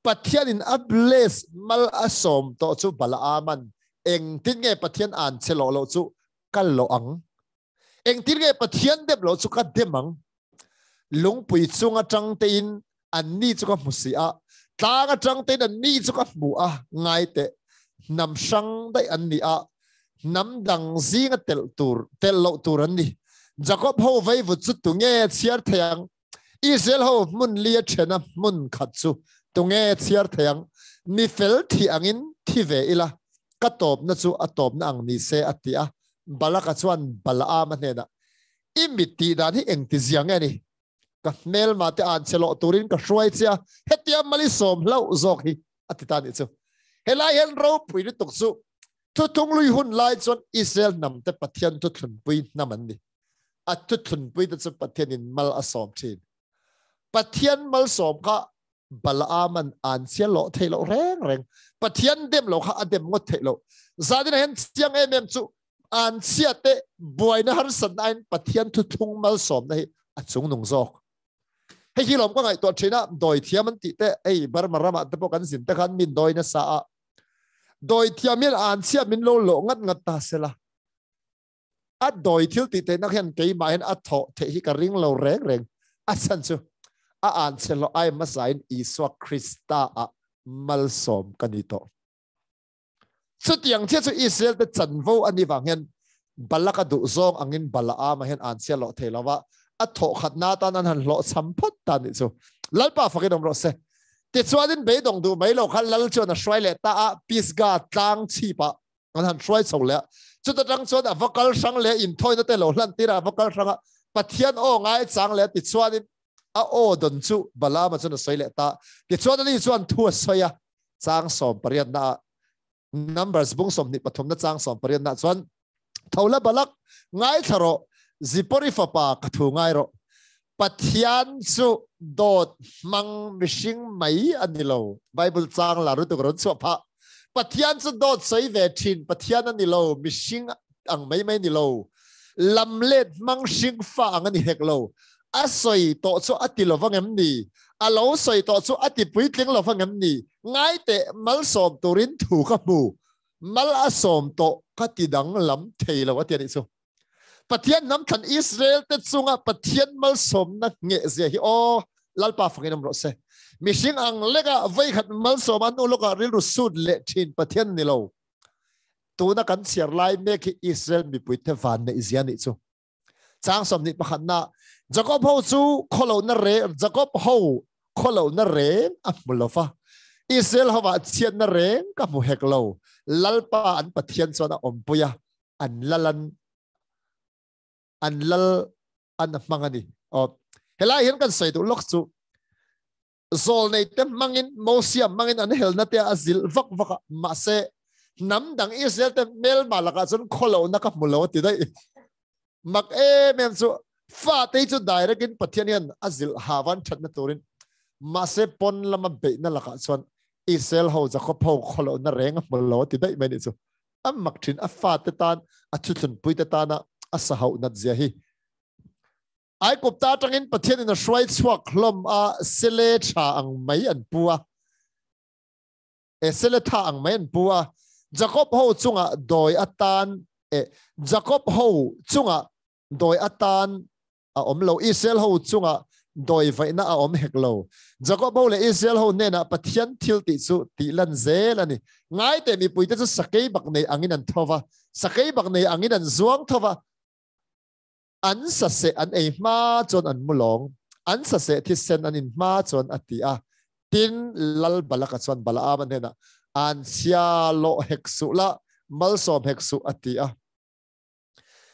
Pathian in a bless mal a sawm tawh chu Balaaman engtin nge Pathian an che lo lo chu kal lo ang. Engtin nge Pathian dem lo chu ka dem ang. Lungpui chung atang te in an ni chu ka hmu si a. Tlang atang te in an ni chu ka hmu a ngai te. Hnam hrang daih an ni a. Hnam dang zinga tel tur tel lo tur an ni. Jacob ho vei vut chu tunge chhiar thei ang. Israel ho hmun li a thena hmun khat chu tunge chhiar thei ang. Mi fel thi angin thi ve ila. Ka tawp na chu a tawp na ang ni se a ti a. Balaka chuan Balaam a hnenah i mi tih dan hi eng ti zia nge ni. Ka hmel ma te an che lo turin ka hruai che a. Hetia mali sawm hlau zawk hi a ti ta ni chu. Helai hian ropui lutuk chu thu thung lui hun lai chuan Israel hnam te Pathian thu thlunpui hnam an ni. A thu thlunpui te chu Pathian in mal a sawm thin. Pathian mal sawm kha Balaaman an chia lo thei lo reng reng. Pathian dem lo kha a dem ngot thei lo. Zadin hen chiang em em chu an chia te buai na har san na in Pathian thu thlung mal sawm na hi a chung nung zawk. Hei hi lom ka ngai to thina doi thiam an ti te ei Burma rama te pawh kan zin te khan min doi na sa a. Doi thiam hian an chia min lo lo ngat ngat ta sela. A doi thil ti te nak hian keimah hian a thaw the hi ka ring lo reng reng. A chan chu a an che lo ai masain Isua Krista a malsawm ka ni to. Chutiang che chu Israel te chanvo ani wang hian Balaka du zawng angin Balaam hian an chia lo thei lova a thaw khat na tan an han hlo cham phot ta ni chu. Lalpa fakin om ro se. Ti chuanin beidong du mai lo kha lal chuan a hruai leh ta a Pisga tlang chi pa an han hruai chho le. Chuta tang chuan a vakal hrang le in thawi na te lo hlan tira vakal hranga Pathian aw ngai chang le ti chuanin a aw don chu Balaam chuan a sawi leh ta. Ti chuan ani chuan thu a sawi a chang 18 na Numbers bung 23 na chang 18 na chuan thola Balak ngai tharo Zipori fapa ka thu ngai ro. Pathian chu dot mang mihring mai ani lo. Bible chang la ru tu ron chu pha. Pathian chu dot soi ve thin Pathian ani lo mihring ang mai mai ni lo. Lam let mang hring fa ang ani hek lo. A soi to chu ati lo wangem ni. A lo soi to chu ati puitling lo wangem ni. Ngai te mal som turin thu ka mu. Mal a som to ka ti dang lam thei lo ati ani chu. Pathian nam than Israel te chunga Pathian mal som na nge zia hi o lalpa fangin am ro se. Mihring ang leka vai khat mal som an uloka ril ru sut le thin Pathian ni lo. Tuna kan chiar lai me khi Israel mi pui te van ne zia ni chu. Chang som ni pakhat na Jacob ho chu kholo na re Jacob ho kholo na re a mulofa. Israel ho wa chian na re ka mu hek lo. Lalpa an Pathian chuan a ompuya an lalan an lal an mangani. O helai hian kan sei tu lok chu zol nei te mangin Mosia mangin an hel na te azil vak vak ma se nam dang Israel te mel malaka chun kholo na ka mulo ti dai mak em em chu fa te chu direct in Pathian hian azil hawan that na turin ma se pon lama be na laka chuan Israel ho Jacob ho kholo na reng mulo ti dai mai ni chu am mak thin a fa te tan a chu thlun pui te tana a sa hau nat zia hi. Ai kup ta tangin Pathian in a hruai chuak hlom a sele tha ang mai an pua. E sele tha ang mai an pua. Jacob ho chunga doi atan e Jacob ho chunga doi atan a om lo. Israel ho chunga doi vai na a om hek lo. Jacob ho le Israel ho ne na Pathian thil ti chu ti lan zel ani. Ngai te mi pui te chu sakei bak nei angin an thova. Sakei bak nei angin an zuang thova. An sa se an ei ma chon an mulong. An sa se thi sen an in ma chon ati a. Tin lal balaka chon bala aman hena. An sia lo hek su la mal som hek su ati a.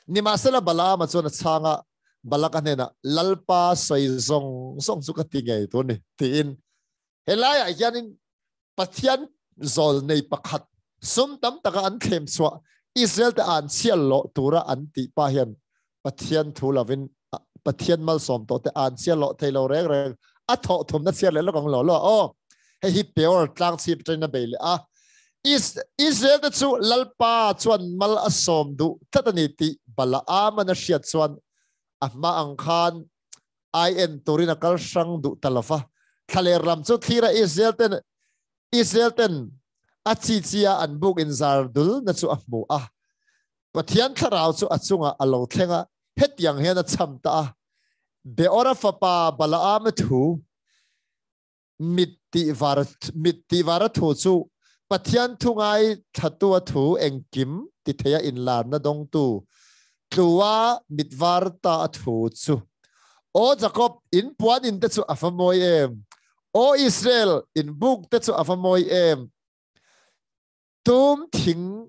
Ni ma sela bala ma chon a changa balaka hena lalpa soi zong zong chu ka ti ngei tu ni. Tin helai a hianin Pathian zol nei pakhat sum tam taka an thlem chua Israel te an sia lo tura an ti pa hian Pathian thu lavin Pathian mal som to te an sia lo thei lo reng reng a tho thum na sia le lo kong lo lo o hei hi pure tlang chip train na beile a Israel te chu lalpa chuan mal a som du tatani ti Balaam an a hriat chuan a ma ang khan Ai en turin a kal hrang duh ta lo va. Thlaler lam chu thlira Israel ten Israel ten a chi chi a an buk inzar dul na chu a hmu a. Pathian thlarau chu a chungah a lo thleng a, hetiang hian a cham ta a, Beora fapa Balaama thu, mit tih var mit tih vara thu chu Pathian thu ngai thlatu a thu engkim ti theia inlarna dawngtu tlua mit var ta a thu chu. Aw Jakob, in puan in te chu a va mawi em! Aw Israel, in buk te chu a va mawi em! Tum thing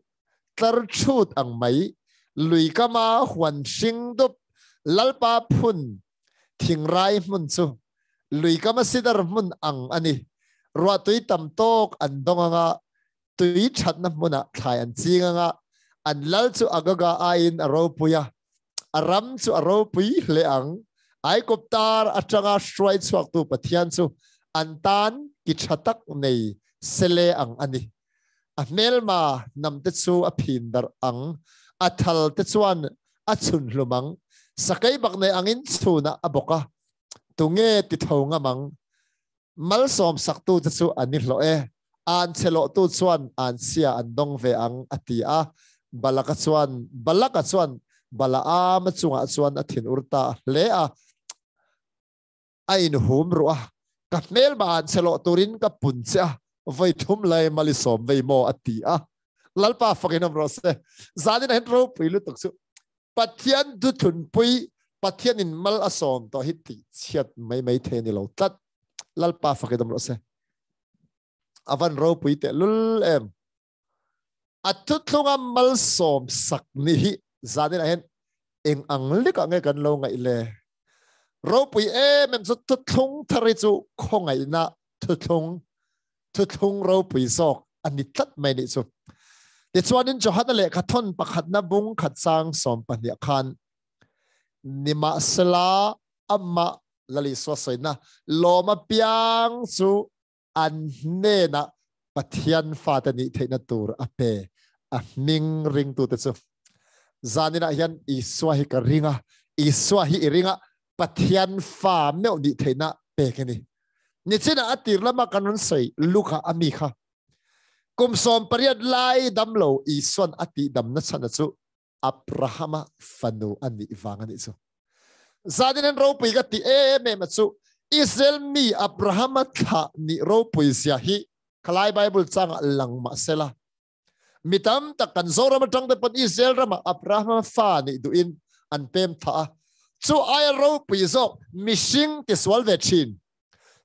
tlar chhut ang mai, lui kama huan hring dup, Lalpa phun thingrai hmun chu lui kama sidar hmun ang a ni. Ruahtui tam tawk an dawng anga, tui thatna hmunah thlai an ching anga, an lal chu Agaga aiin a ropui a, a ram chu a ropui hle ang. Aikuptar atanga hruai chhuaktu Pathian chu an tan ki tha tak nei sele ang a ni. A hmelma hnamte chu a phin darh ang, a thal te chuan a chhun hlum ang. Sakei bak nei angin chhunah a bawk a, tunge ti tho ngam ang? Malsawm saktu te chu an ni hlawh e, an chhe lawhtu chuan an chhia an dawng ve ang, a ti a. Balaka chuan Balaka chuan Balaama chungah chuan a thinur ta hle a, a inhum ruh a, Ka hmelma an chhe lawh turin ka pun che a, vawi thum lai mal i sawm vei maw? a ti a. Lalpa fakin awm rawh se. Zanin ah hian ropui lutuk chu Pathian thuthlunpui, Pathianin mal a sawm tawh hi tih chhiat mai mai thei a ni lo tlat. Lalpa fakin awm rawh se. A van ropui teh lul em. A thuthlunga malsawm sak ni hi zanin ah hian eng ang lek ah nge kan lo ngaih le? Ropui em em chu thuthlung thar hi chu khawngaihna thuthlung, thuthlung ropui zawk a ni tlat mai nih chu. Tichuanin Johana lehkha thawn pakhatna bung khat chang 12 khan nimahsela amah Lal Isua sawina lawm apiang chu an hnenah Pathian fate nih theihna tur a pe a hming ringtute chu. Zaninah hian Isua hi ka ring a, Isua hi i ring a, Pathian fa meuh nih theihna pek a ni. Nichinah a tir lama kan rawn sawi Luka a mi kha. Kum 18 lai dam lo Isuan a tihdamna chhan chu Abrahama fanu a nih vang a nih chu. Zanin an ropui ka ti em em a chu Israel mi Abrahama thlah nih ropui zia hi khalai Bible changah lang mah sela. Mi tam tak kan Zoram atang te pawn Israel rama Abrahama fa nih duhin an pem tha a. Chu aia ropui zawk mihring tisual ve thin.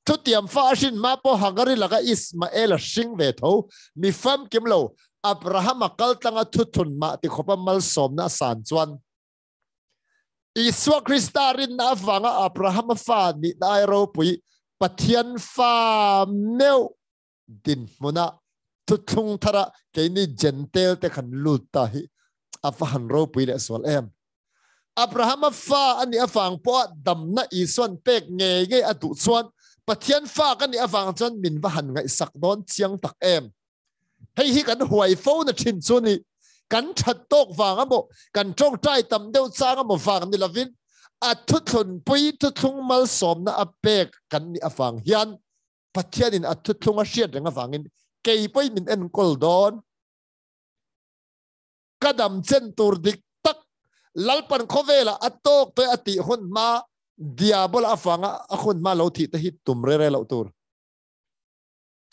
Thutiam fa a hrin hma pawh Hagari laka Ismael a hring ve tho. Mi famkim lo, Abrahama kaltlanga thuthun mah ti khawpa malsawmna a san chuan Isua Krista rinna avanga Abrahama fa nihna ai ropui Pathian fa meuh dinhmuna thuthlung thara keini Gentail te khan lut ta hi a va han ropui leh sual em. Abrahama fa a nih avang pawha damna Isuan pek ngei ngei a duh chuan Pathian fa ka nih avang chuan min va han ngaihsak dawn chiang tak em. Hei hi kan huai fo na thin chu ni. Kan that tawk vang emaw, kan tawngtai tam deuh chang emaw vang ni lovin a thuthlunpui thuthlung malsawmna a pek kan nih avang hian Pathianin a thuthlung a hriat reng avangin kei pawhin min enkawl dawn. Ka dam chen tur dik tak Lalpan khawvelah a tawk tawih a tih hun hma diabol avanga a hun hma lo thih te hi tum re re loh tur.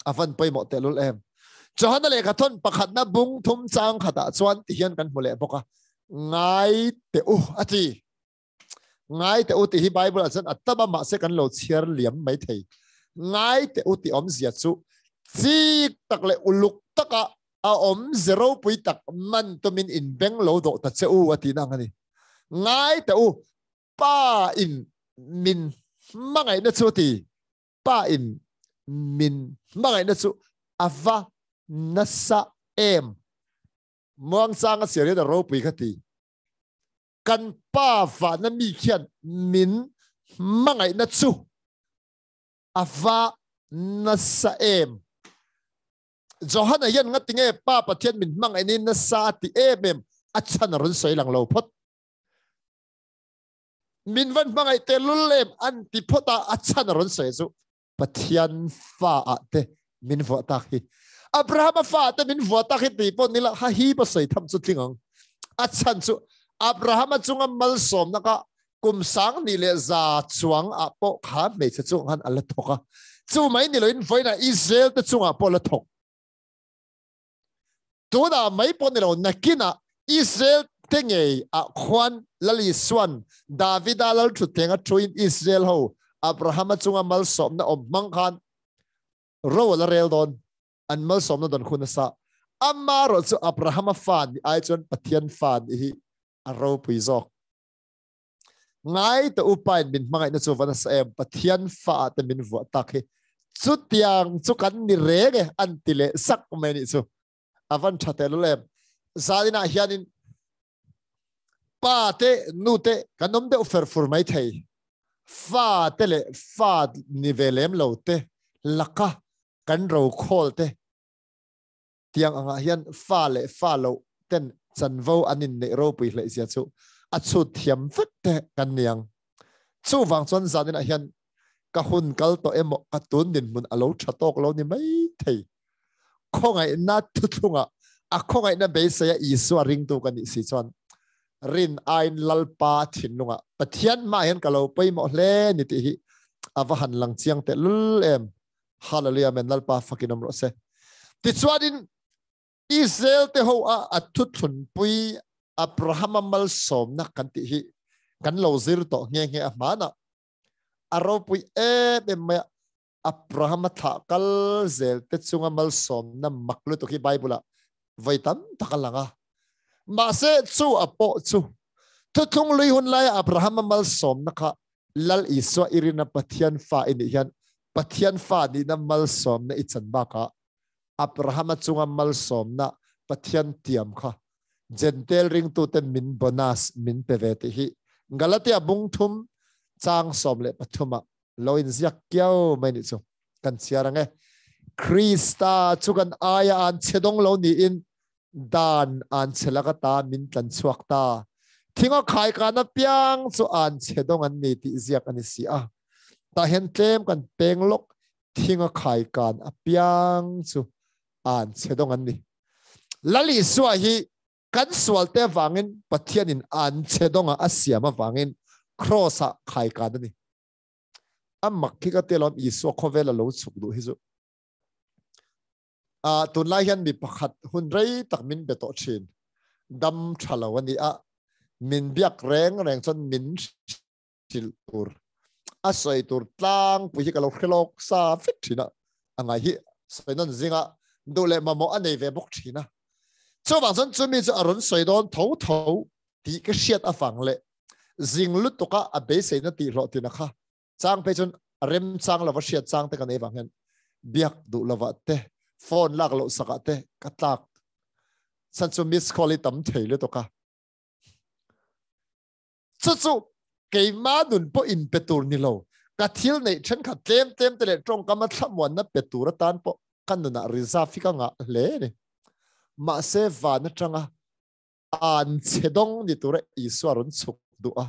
A van pawimawh tehlul em. Johana lehkha thawn pakhatna bung thum chang khatah chuan ti hian kan hmu leh bawk a, Ngai teh u a ti. Ngai teh u tih hi Bible ah chuan a tam a, mahse kan lo chhiar liam mai thei. Ngai teh u tih awmzia chu chik tak leh uluk taka a awmze ropui tak man tumin inbeng lo dawh ta che u a tihna ang a ni. Ngai teh u, Pa in min hmangaihna chu a ti. Pa in min hmangaihna chu a va nasa em. Muangchang a chhiar hian a ropui kha ti. Kan pa vahna mi khian min hmangaihna chu a va nasa em. Johana hian ngatinge Pa Pathian min hmangaihna hi nasa a ti em em a chhan a rawn sawi lang lo phawt. Min van hmangaih te lul em an ti phawt a, a chhan a rawn sawi chu Pathian fa ah te min vuah tak hi. Abrahama fa ah te min vuah tak hi tih pawh nila ha hi pa sawi tham chu tling ang. A chhan chu Abrahama chunga malsawmna kha kum sang ni leh za chuang ah pawh kha hmeichhe chungah khan a la thawk a. Chu mai ni loin vawiinah Israel te chungah pawh a la thawk. Tunah mai pawh ni lo, nakinah Israel te ngei ah khuan Lal Isuan Davida lal thutthleng a thuin Israel ho Abrahama chunga malsawmna awm hmang khan ro a la rel dawn, an malsawmna dawn hun nasa. Amaherawh chu Abrahama fa nih ai chuan Pathian fa nih hi a ropui zawk. Ngai ta upain min hmangaihna chu va nasa em, Pathian fa ah te min vuah tak hi. Chutiang chu kan ni reng e, an ti leh sak mai nih chu. A van tha tehlul em. Zaninah hianin pa te nu te kan awm deuh fer fur mai thei. Fa te leh fa ni ve lem lo te laka kan rokhawl te tiang angah hian fa leh fa loh ten chanvo an inneih ropui hleih zia chu a chhut thiam vek te kan ni ang. Chuvang chuan zaninah hian ka hun kal tawh emaw ka tun dinhmun a lo tha tawk lo ni mai thei. Khawngaihna thuthlungah a khawngaihna beiseia Isua ringtu ka nih si chuan rin aiin Lalpa thinlungah Pathian hmaah hian ka lo pawimawh hle ni tih hi a va han lang chiang tehlul em. Hallelujah Amen Lalpa fakin awm rawh se. Tichuanin Israel te ho a a thuthlunpui Abrahama malsawmna kan tih hi kan lo zir tawh nghe nghe a hmanah a ropui em em mai a Abrahama thlah kal zel te chunga malsawmna mak lutuk hi Bible ah vawi tam tak a lang a. Mahse chu a pawh chu thuthlung lui hun laia Abrahama malsawmna kha Lal Isua i rina Pathian fa i nih hian Pathian fa nihna malsawmna i chan bakah Abrahama chunga malsawmna Pathian tiam kha Jentail ringtute min bonus min pe ve tih hi Galatia bung thum chang 13 ah lo inziak kiau mai nih chu kan chhiar ang e. Krista chu kan aia an che dawng lo niin dan an che laka ta min tlan chhuak ta. Thinga khai kan apiang chu an che dawng an ni tih ziak a ni si a. Tah hian tlem kan peng lawk thinga khai kan apiang chu an che dawng an ni. Lal Isua hi kan sualte avangin Pathianin an che dawnga a siam avangin cross-ah khai kan a ni. A mak khi ka tel awm Isua khawvel a lo chhuk duh hi chu. A tunlai hian mi pakhat hun rei tak min be tawh thin. Dam tha lo a ni a. Min biak reng reng chuan min hrilh tur a sawi tur tlangpui hi ka lo hre lawk sa vek thin a. A ngai hi sawi nawn zinga duh leh mamawh a nei ve bawk thin a. Chuvang chuan chumi chu a rawn sawi dawn tho tho tih ka hriat avang leh zing lutuka a beiseina tih hlawhtlina kha chang phei chuan a rem chang lova hriat chang te ka nei vang hian biak duh lova te phone lak loh sakah te ka tlak chan chu miss call hi tam thei lutuk a. Chu chu keima nun pawh in pe tur ni lo ka thil neih thenkhat tlem tlem te leh tawngkam a thlamuanna pe tur atan pawh ka nunah reserve hi ka ngah hle a ni. Mahse van atanga an chhe dawng ni tura Isua rawn chhuk duh a.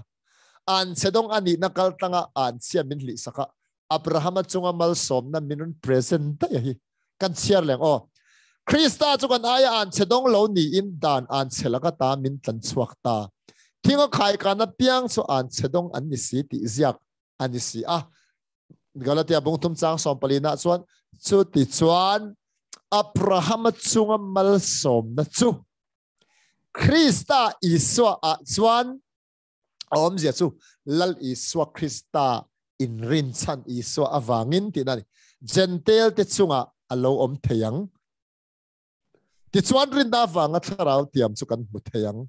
An chhe dawng a nihna kal tlanga an chhia min hlih sak a, Abrahama chunga malsawmna min rawn present daih a hi. Kan chhiar leng aw. Krista chu kan aia an chhe dawng lo niin dan an chhe laka ta min tlan chhuak ta. Thinga khaikan apiang chu an chhe dawng an ni si tih ziak a ni si a. Galatia bung thum chang 14 ah chuan chuti chuan Abrahama chunga malsawmna chu Krista Isua ah chuan a awmzia chu Lal Isua Krista inrin chhan Isua avangin tihna a ni. Jentail te chungah a lo awm thei ang. Tichuan rinna avanga thlarau tiam chu kan hmu thei ang.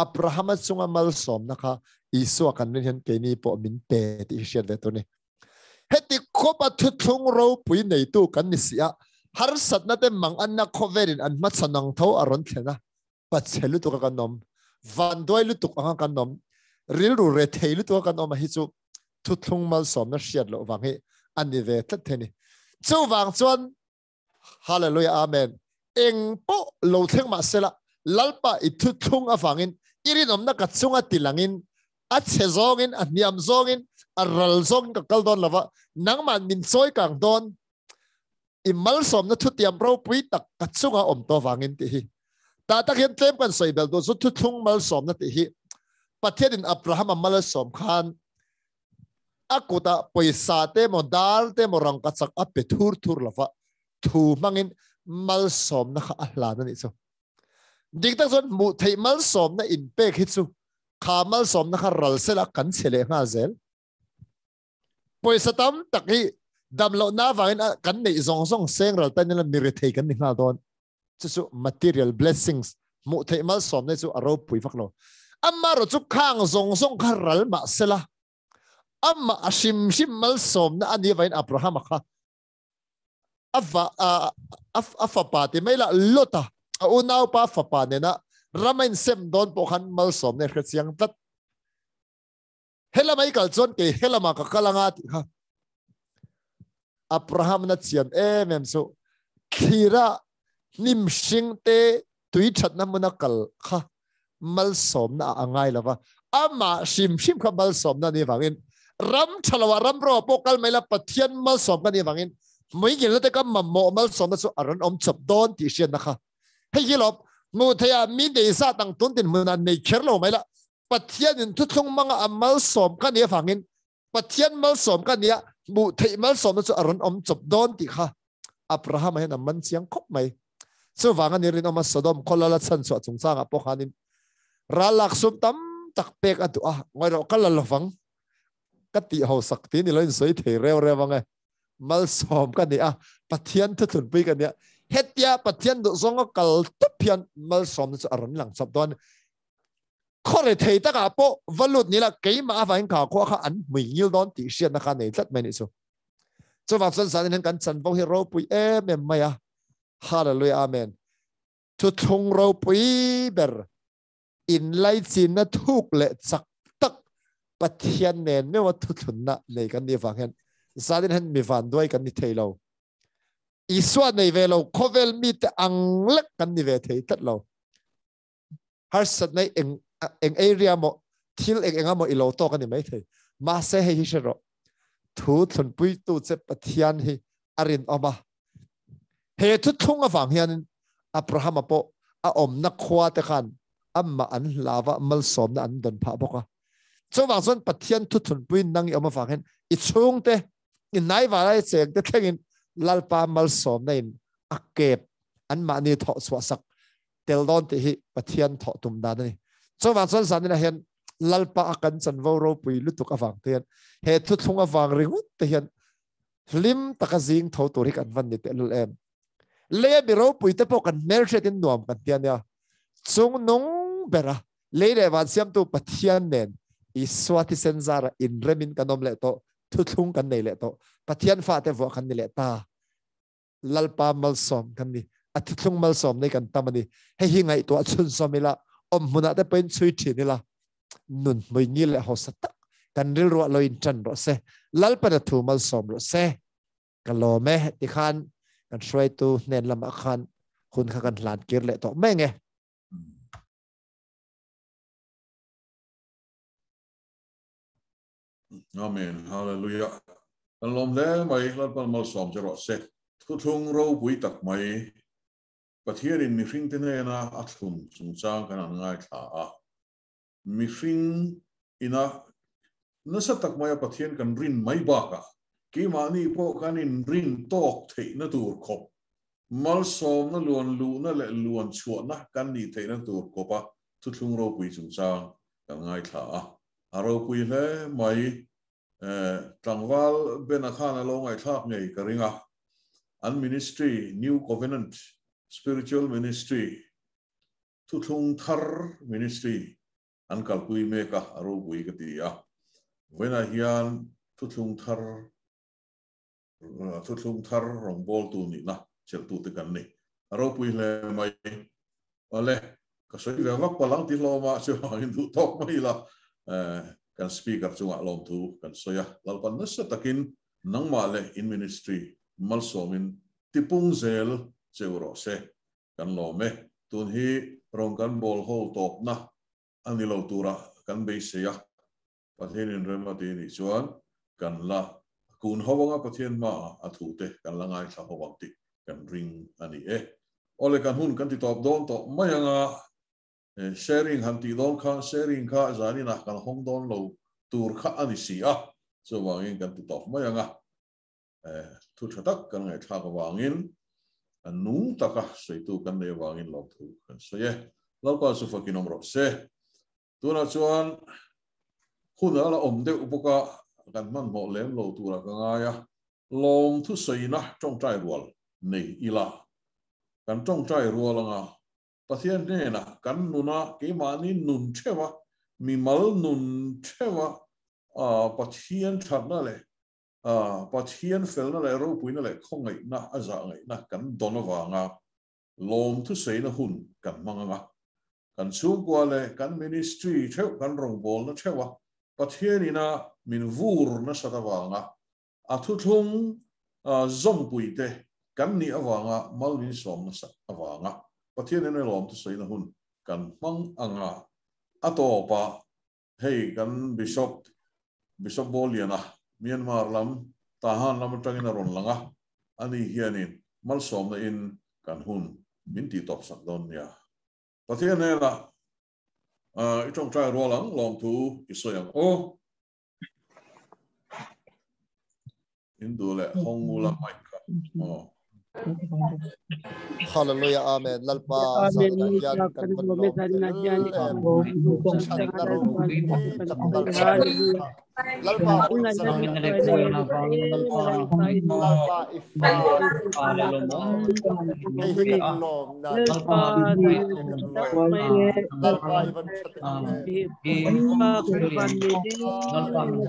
Abrahama chunga malsawmna kha Isua kan rin hian keini pawh min pe tih hi hriat ve tur a ni. Heti khawpa thuthlung ropui neitu kan ni si a, harsatna te mang anna khawvelin an hmachhan ang tho a rawn thlen a, pachhe lutuk a kan awm, vanduai lutuk anga kan awm, rilru rethei lutuk a kan awm a hi chu thuthlung malsawmna hriat loh vang hi a ni ve tlat thei a ni. Chuvang chuan Hallelujah Amen. Eng pawh lo thleng mah sela Lalpa i thuthlung avangin i rinawmna ka chunga tilangin A chhe zawngin, a hniam zawngin, a ral zawngin ka kal dawn lova, nangman min chawi kang dawn. I malsawmna thutiam ropui tak ka chunga awm tawh vangin tih hi. Tah tak hian tlem kan sawi bel duh chu thuthlung malsawmna tih hi Pathianin Abraham a malsawm khan a kutah pawisa te emaw dar te emaw rangkachak a pe thur thur lova thu hmangin malsawmna kha a hlan a nih chu. Dik tak chuan hmuh theih malsawmna inpek hi chu kha malsawmna kha ral sela kan chhe leh nghal zel. Pawisa tam tak hi dam lohna avangin kan neih zawng zawng seng ral tan ila mi rethei kan ni nghal dawn. Chu chu material blessings hmuh theih malsawmna chu a ropui vak lo. Amaherawh chu khang zawng zawng kha ral mah sela amah a hrim hrim malsawmna a nih avangin Abrahama kha a a fapa ti mai lah Lota a unaupa fapa nena ram a insem dawn pawh khan malsawmna i hre chiang tlat. Helama i kal chuan kei helama ka kal anga tih kha Abraham na chian em em chu thlira hnim hring te tui thatna hmuna kal kha malsawmna a angai lova amah hrim hrim kha malsawmna ni wangin ram thaloa ram ro pawh kal mai la Pathian malsawm ka ni wangin hmuingilna te ka mamawh malsawmna chu a rawn awm chawp dawn tih hriatna kha hei hi lawm hmuh theih ah mi nei zat ang tun din hmunah nei kher lo mai la Pathianin thuthlung manga a malsawm ka ni avangin Pathian malsawm ka nia hmuh theih malsawmna chu a rawn awm chawp dawn tih kha Abraham hian a man chiang khawp mai. Chuvang a ni rinawma Sodom khaw lala chhan chhuah chungchangah pawh khanin ral lak sum tam tak pek a duh a, ngawi rawh ka la lovang ka tih hausak ti ni lo in sawi thei reu reu ang e. Malsawm ka ni a, Pathian thuthlunpui ka nia. Hetia Pathian duhzawnga kal tawp hian malsawmna chu a rawn lang chawp dawn. Khawre thei takah pawh va lut ni la keimah avangin kha khua kha an hmui ngil dawn tih hriatna kha nei tlat mai nih chu. Chuvang chuan zanin hian kan chanvo hi ropui em em mai a. Hallelujah Amen. Thuthlung ropui ber inlaichinna thuk leh chak tak Pathian nen meuha thuthlunna nei kan nih avang hian zanin hian mi vanduai kan ni thei lo. Isua nei ve lo khawvel mite ang lek kan ni ve thei tlat lo. Harsatna eng eng area maw thil eng enga maw i lo tawk a ni maithei. Mahse hei hi hre rawh. Thu thlunpuitu che Pathian hi a rinawm a. He thuthlung avang hianin Abrahama pawh a awmna khua te khan amah an hlava malsawmna an dawn phah bawk a. Chuvang chuan Pathian thuthlunpui nang i awm avang hian i chhungte, i hnaivalai chengte thlengin Lalpa malsawmna in a kep anmahni thawh chhuah sak tel dawn tih hi Pathian thawh tum dan a ni. Chuvang chuan zaninah hian Lalpa a kan chanvo ropui lutuk avang te hian he thuthlung avang ringawt te hian hlim taka zing tho tur hi kan van ni tehlul em. Lei a mi ropui te pawh kan hmelhriatin nuam kan ti a nia. Chung nung bera lei leh van siamtu Pathian nen Isua thisen zara inremin kan awm leh tawh, thuthlung kan nei leh tawh, Pathian fate vuah kan ni leh ta. Lalpa malsawm kan ni. A thuthlung malsawm nei kan tam a ni. Hei hi ngaihtuah chhunzawm ila, awm hmunah te pawhin chhui thin ila, nun hmui ngil leh hausa tak kan rilruah lo in tan rawh se. Lalpan a thu malsawm rawh se. Ka lawm e tikhan kan hruaitu hnen lamah khan hun kha kan hlan kir leh tawh mai nge. Amen. Hallelujah. Kan lawm hle mai Lalpan malsawm che rawh se. Thuthlung ropui tak mai Pathianin mihringte hnena a thlun chungchang kan an ngaithla a. Mihring ina nasa tak maia Pathian kan rin mai bakah keimahni pawh kan inrin tawk theihna tur khawp, malsawmna luan luhna leh luan chhuahna kan nih theihna tur khawpa thuthlung ropui chungchang kan ngaithla a. A ropui hle mai. Tlangval Bena khan a lo ngaihthlak ngei ka ring a. An ministry, New Covenant Spiritual Ministry, Thuthlung Thar Ministry an kalpui mek a, a ropui ka ti a. Vawiinah hian Thuthlung Thar Thuthlung Thar rawngbawltu nihna chelhtute kan ni. A ropui hle mai. Awle, ka sawi ve vak palh ang ti hlawm a, chuvangin duh tawk mai ila kan speaker chungah lawmthu kan sawi a. Lalpan nasa takin nangmah leh in ministry malsawmin tipung zel cheu rawh se. Kan lawm e. Tun hi rawn kan bawl ho tawpna a ni lo tura kan beisei a. Pathianin rem a ti nih chuan kan la kun ho anga Pathian hmaah a thute kan la ngaithla ho ang tih kan ring a ni e. Awle kan hun kan ti tawp dawn tawh mai anga sharing han tih dawn khan sharing kha zaninah kan hawng dawn lo tur kha a ni si a, chuvangin kan ti tawp mai anga thu tha tak kan ngaihthlak avangin nung taka sawitu kan nei avangin lawmthu kan sawi e. Lalpa chu fakin awm rawh se. Tunah chuan hun a la awm deuh bawk a, kan hmanhmawh lem lo turah ka ngai a, lawmthu sawina tawngtai rual nei ila. Kan tawngtai rual anga Pathian hnenah kan nuna keimahni nun theuha, mimal nun theuha Pathian thatna leh Pathian felna leh ropuina leh khawngaihna a zah ngaihna kan dawn avanga lawmthu saina hun kan hmang anga, kan chhungkua leh kan ministry theuh kan rawngbawlna theuha Pathianina min vur nasat avanga a thuthlung zawmpuite kan nih avanga mal min sawm nasat avanga Pathianina lawmthu saina hun kan hmang anga a tawpah Hei kan Bishop, Bishop Bawliana, Myanmar lam, Tahan lam atangin a rawn lang a, ani hianin malsawmna in kan hun min tih tawp sak dawn nia. Pathian hnenah i tawngtai rual ang, lawmthu i sawi ang aw. In duh leh hawng ula mic kha aw. Hallelujah amen lalpa zanah hian kan van lawm tel em chhanna ropui tak lalpa hun lalpa i fa hei hi kan lawm na lalpa i van that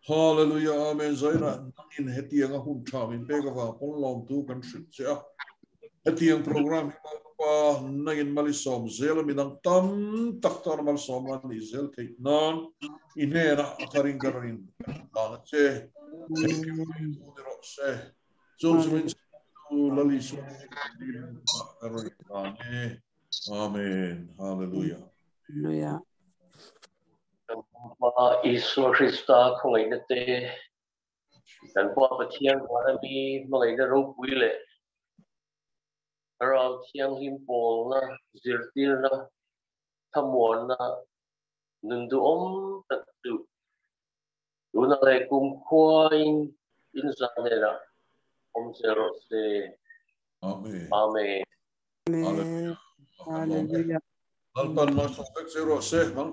Hallelujah, amen. Zaina nangin hetianga hun tha min pek awang pawn lawm tu kan hrilh che a. Hetiang program hi Lalpa nangin malisawm zel a midang tam tak tan malsawm a ni zel theih nan i hnenah a tharin ka rawn dan a che. Engkim mai tu ni rawh se. Chung chu min tu Lal Isua ka rawn dan e. Amen. Hallelujah. Hallelujah. Pa Isua Krista khawngaihna te, kan Pa Pathian vana mi hmangaihna ropui leh Rau thiang him pawl na zirtir na thamuan na nun du om tak tu tuna le kum khua in in zan la om se ro se. Amen. Amen. Amen. Hallelujah. Lalpan ma song vek se ro se mang.